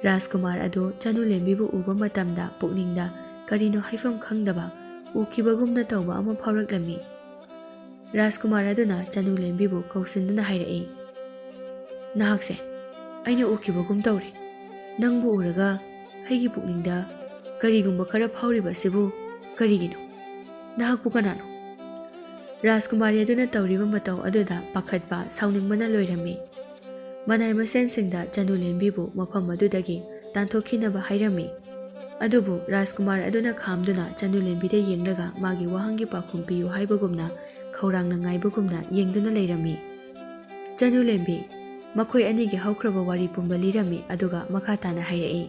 ꯔꯥꯖꯀꯨꯃꯥꯔ ꯑꯗꯨ ꯆꯅꯨ ꯂꯦꯝꯕꯤꯕꯨ ꯎꯕ ꯃꯇꯝꯗ ꯄꯨꯛꯅꯤꯡꯗ ꯀꯔꯤꯅꯣ ꯍꯥꯏꯐꯝ ꯈꯪꯗꯕ ꯎꯈꯤꯕꯒꯨꯝꯅ ꯇꯧꯕ ꯑꯃ ꯐꯥꯎꯔꯛꯂꯝꯃꯤ꯫ ꯔꯥꯖꯀꯨꯃꯥꯔ ꯑꯗꯨꯅ ꯆꯅꯨ ꯂꯦꯝꯕꯤꯕꯨ ꯀꯧꯁꯤꯟꯗꯨꯅ ꯍꯥꯏꯔꯛꯏ, "ꯅꯍꯥꯛꯁꯦ ꯑꯩꯅ ꯎꯈꯤꯕꯒꯨꯝ ꯇꯧꯔꯦ꯫ ꯅꯪꯕꯨ ꯎꯔꯒ ꯑꯩꯒꯤ ꯄꯨꯛꯅꯤꯡꯗ ꯀꯔꯤꯒꯨꯝꯕ ꯈꯔ ꯐꯥꯎꯔꯤꯕ ꯑꯁꯤꯕꯨ ꯀꯔꯤꯒꯤꯅꯣ? ꯅꯍꯥꯛꯄꯨ ꯀꯅꯥꯅꯣ?" ꯔꯥꯖꯀꯨꯃꯥꯔꯤ ꯑꯗꯨꯅ ꯇꯧꯔꯤꯕ ꯃꯇꯧ ꯑꯗꯨꯗ ꯄꯥꯈꯠꯄ, ꯁꯥꯎꯅꯤꯡꯕꯅ ꯂꯣꯏꯔꯝꯃꯤ꯫ ꯃꯅꯥꯏ ꯃꯁꯦꯟꯁꯤꯡꯗ ꯆꯅꯨ ꯂꯦꯝꯕꯤꯕꯨ ꯃꯐꯝ ꯑꯗꯨꯗꯒꯤ ꯇꯥꯟꯊꯣꯛꯈꯤꯅꯕ ꯍꯥꯏꯔꯝꯃꯤ꯫ ꯑꯗꯨꯕꯨ ꯔꯥꯖꯀꯨꯃꯥꯔ ꯑꯗꯨꯅ ꯈꯥꯝꯗꯨꯅ ꯆꯅꯨ ꯂꯦꯝꯕꯤꯗ ꯌꯦꯡꯂꯒ ꯃꯥꯒꯤ ꯋꯥꯍꯪꯒꯤ ꯄꯥꯎꯈꯨꯝ ꯄꯤꯌꯨ ꯍꯥꯏꯕꯒꯨꯝꯅ, ꯈꯧꯔꯥꯡꯅ ꯉꯥꯏꯕꯒꯨꯝꯅ ꯌꯦꯡꯗꯨꯅ ꯂꯩꯔꯝꯃꯤ꯫ ꯆꯅꯨ ꯂꯦꯝꯕꯤ, ꯃꯈꯣꯏ ꯑꯅꯤꯒꯤ ꯍꯧꯈ꯭ꯔꯕ ꯋꯥꯔꯤ ꯄꯨꯝꯕ ꯂꯤꯔꯝꯃꯤ, ꯑꯗꯨꯒ ꯃꯈꯥ ꯇꯥꯅ ꯍꯥꯏꯔꯛꯏ,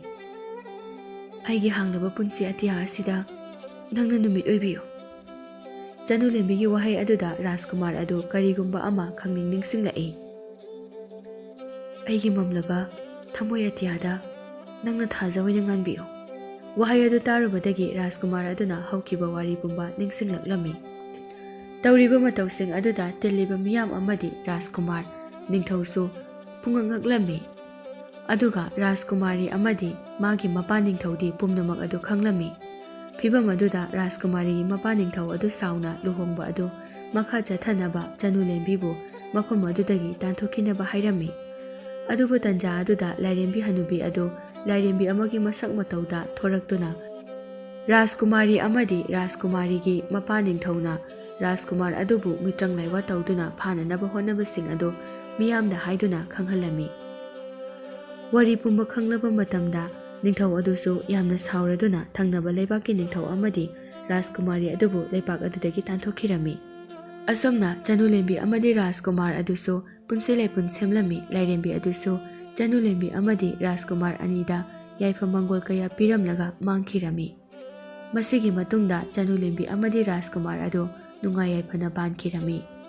"ꯑꯩꯒꯤ ꯍꯥꯡꯂꯕ ꯄꯨꯟꯁꯤ ꯑꯇꯤꯌꯥ ꯑꯁꯤꯗ ꯅꯪꯅ ꯅꯨꯃꯤꯠ ꯑꯣꯏꯕꯤꯌꯨ꯫" ꯆꯅꯨ ꯂꯦꯝꯕꯤꯒꯤ ꯋꯥꯍꯩ ꯑꯗꯨꯗ ꯔꯥꯖꯀꯨꯃꯥꯔ ꯑꯗꯨ ꯀꯔꯤꯒꯨꯝꯕ ꯑꯃ ꯈꯪꯅꯤꯡ ꯅꯤꯡꯁꯤꯡꯂꯛꯏ꯫ "ꯑꯩꯒꯤ ꯃꯝꯂꯕ ꯊꯃꯣꯏ ꯑꯇꯤꯌꯥꯗ ꯅꯪꯅ ꯊꯥꯖ ꯑꯣꯏꯅ ꯉꯥꯟꯕꯤꯌꯨ꯫" ꯋꯥꯍꯩ ꯑꯗꯨ ꯇꯥꯔꯨꯕꯗꯒꯤ ꯔꯥꯖꯀꯨꯃꯥꯔ ꯑꯗꯨꯅ ꯍꯧꯈꯤꯕ ꯋꯥꯔꯤ ꯄꯨꯝꯕ ꯅꯤꯡꯁꯤꯡꯂꯛꯂꯝꯃꯤ꯫ ꯇꯧꯔꯤꯕ ꯃꯇꯧꯁꯤꯡ ꯑꯗꯨꯗ ꯇꯤꯜꯂꯤꯕ ꯃꯤꯌꯥꯝ ꯑꯃꯗꯤ ꯔꯥꯖꯀꯨꯃꯥꯔ ꯅꯤꯡꯊꯧꯁꯨ ꯄꯨꯡꯉꯛ ꯉꯛꯂꯝꯃꯤ꯫ ꯑꯗꯨꯒ ꯔꯥꯖꯀꯨꯃꯥꯔꯤ ꯑꯃꯗꯤ ꯃꯥꯒꯤ ꯃꯄꯥ ꯅꯤꯡꯊꯧꯗꯤ ꯄꯨꯝꯅꯃꯛ ꯑꯗꯨ ꯈꯪꯂꯝꯃꯤ꯫ ꯐꯤꯚꯝ ꯑꯗꯨꯗ ꯔꯥꯖꯀꯨꯃꯥꯔꯤꯒꯤ ꯃꯄꯥ ꯅꯤꯡꯊꯧ ꯑꯗꯨ ꯁꯥꯎꯅ ꯂꯨꯍꯣꯡꯕ ꯑꯗꯨ ꯃꯈꯥ ꯆꯠꯊꯅꯕ ꯆꯅꯨ ꯂꯦꯝꯕꯤꯕꯨ ꯃꯐꯝ ꯑꯗꯨꯗꯒꯤ ꯇꯥꯟꯊꯣꯛꯈꯤꯅꯕ ꯍꯥꯏꯔꯝꯃꯤ꯫ ꯑꯗꯨꯕꯨ ꯇꯟꯖꯥ ꯑꯗꯨꯗ ꯂꯥꯏꯔꯦꯝꯕꯤ ꯍꯅꯨꯕꯤ ꯑꯗꯨ ꯂꯥꯏꯔꯦꯝꯕꯤ ꯑꯃꯒꯤ ꯃꯁꯛ ꯃꯇꯧꯗ ꯊꯣꯔꯛꯇꯨꯅ ꯔꯥꯖꯀꯨꯃꯥꯔꯤ ꯑꯃꯗꯤ ꯔꯥꯖꯀꯨꯃꯥꯔꯤꯒꯤ ꯃꯄꯥ ꯅꯤꯡꯊꯧꯅ ꯔꯥꯖꯀꯨꯃꯥꯔ ꯑꯗꯨꯕꯨ ꯃꯤꯇ꯭ꯔꯪ ꯂꯥꯏꯋꯥ ꯇꯧꯗꯨꯅ ꯐꯥꯅꯅꯕ ꯍꯣꯠꯅꯕꯁꯤꯡ ꯑꯗꯨ ꯃꯤꯌꯥꯝꯗ ꯍꯥꯏꯗꯨꯅ ꯈꯪꯍꯜꯂꯝꯃꯤ꯫ ꯋꯥꯔꯤ ꯄꯨꯝꯕ ꯈꯪꯂꯕ ꯃꯇꯝꯗ ꯅꯤꯡꯊꯧ ꯑꯗꯨꯁꯨ ꯌꯥꯝꯅ ꯁꯥꯎꯔꯗꯨꯅ ꯊꯪꯅꯕ ꯂꯩꯕꯥꯛꯀꯤ ꯅꯤꯡꯊꯧ ꯑꯃꯗꯤ ꯔꯥꯖꯀꯨꯃꯥꯔꯤ ꯑꯗꯨꯕꯨ ꯂꯩꯄꯥꯛ ꯑꯗꯨꯗꯒꯤ ꯇꯥꯟꯊꯣꯛꯈꯤꯔꯝꯃꯤ꯫ ꯑꯁꯨꯝꯅ ꯆꯅꯨ ꯂꯦꯝꯕꯤ ꯑꯃꯗꯤ ꯔꯥꯖꯀꯨꯃꯥꯔ ꯑꯗꯨꯁꯨ ꯄꯨꯟꯁꯤ ꯂꯩꯄꯨꯟ ꯁꯦꯝꯂꯝꯃꯤ꯫ ꯂꯥꯏꯔꯦꯝꯕꯤ ꯑꯗꯨꯁꯨ ꯆꯅꯨ ꯂꯦꯝꯕꯤ ꯑꯃꯗꯤ ꯔꯥꯖꯀꯨꯃꯥꯔ ꯑꯅꯤꯗ ꯌꯥꯏꯐ ꯃꯪꯒꯣꯜ ꯀꯌꯥ ꯄꯤꯔꯝꯂꯒ ꯃꯥꯡꯈꯤꯔꯝꯃꯤ꯫ ꯃꯁꯤꯒꯤ ꯃꯇꯨꯡꯗ ꯆꯅꯨ ꯂꯦꯝꯕꯤ ꯑꯃꯗꯤ ꯔꯥꯖꯀꯨꯃꯥꯔ ꯑꯗꯨ ꯅꯨꯡꯉꯥꯏ ꯌꯥꯏꯐꯅ ꯄꯥꯟꯈꯤꯔꯝꯃꯤ꯫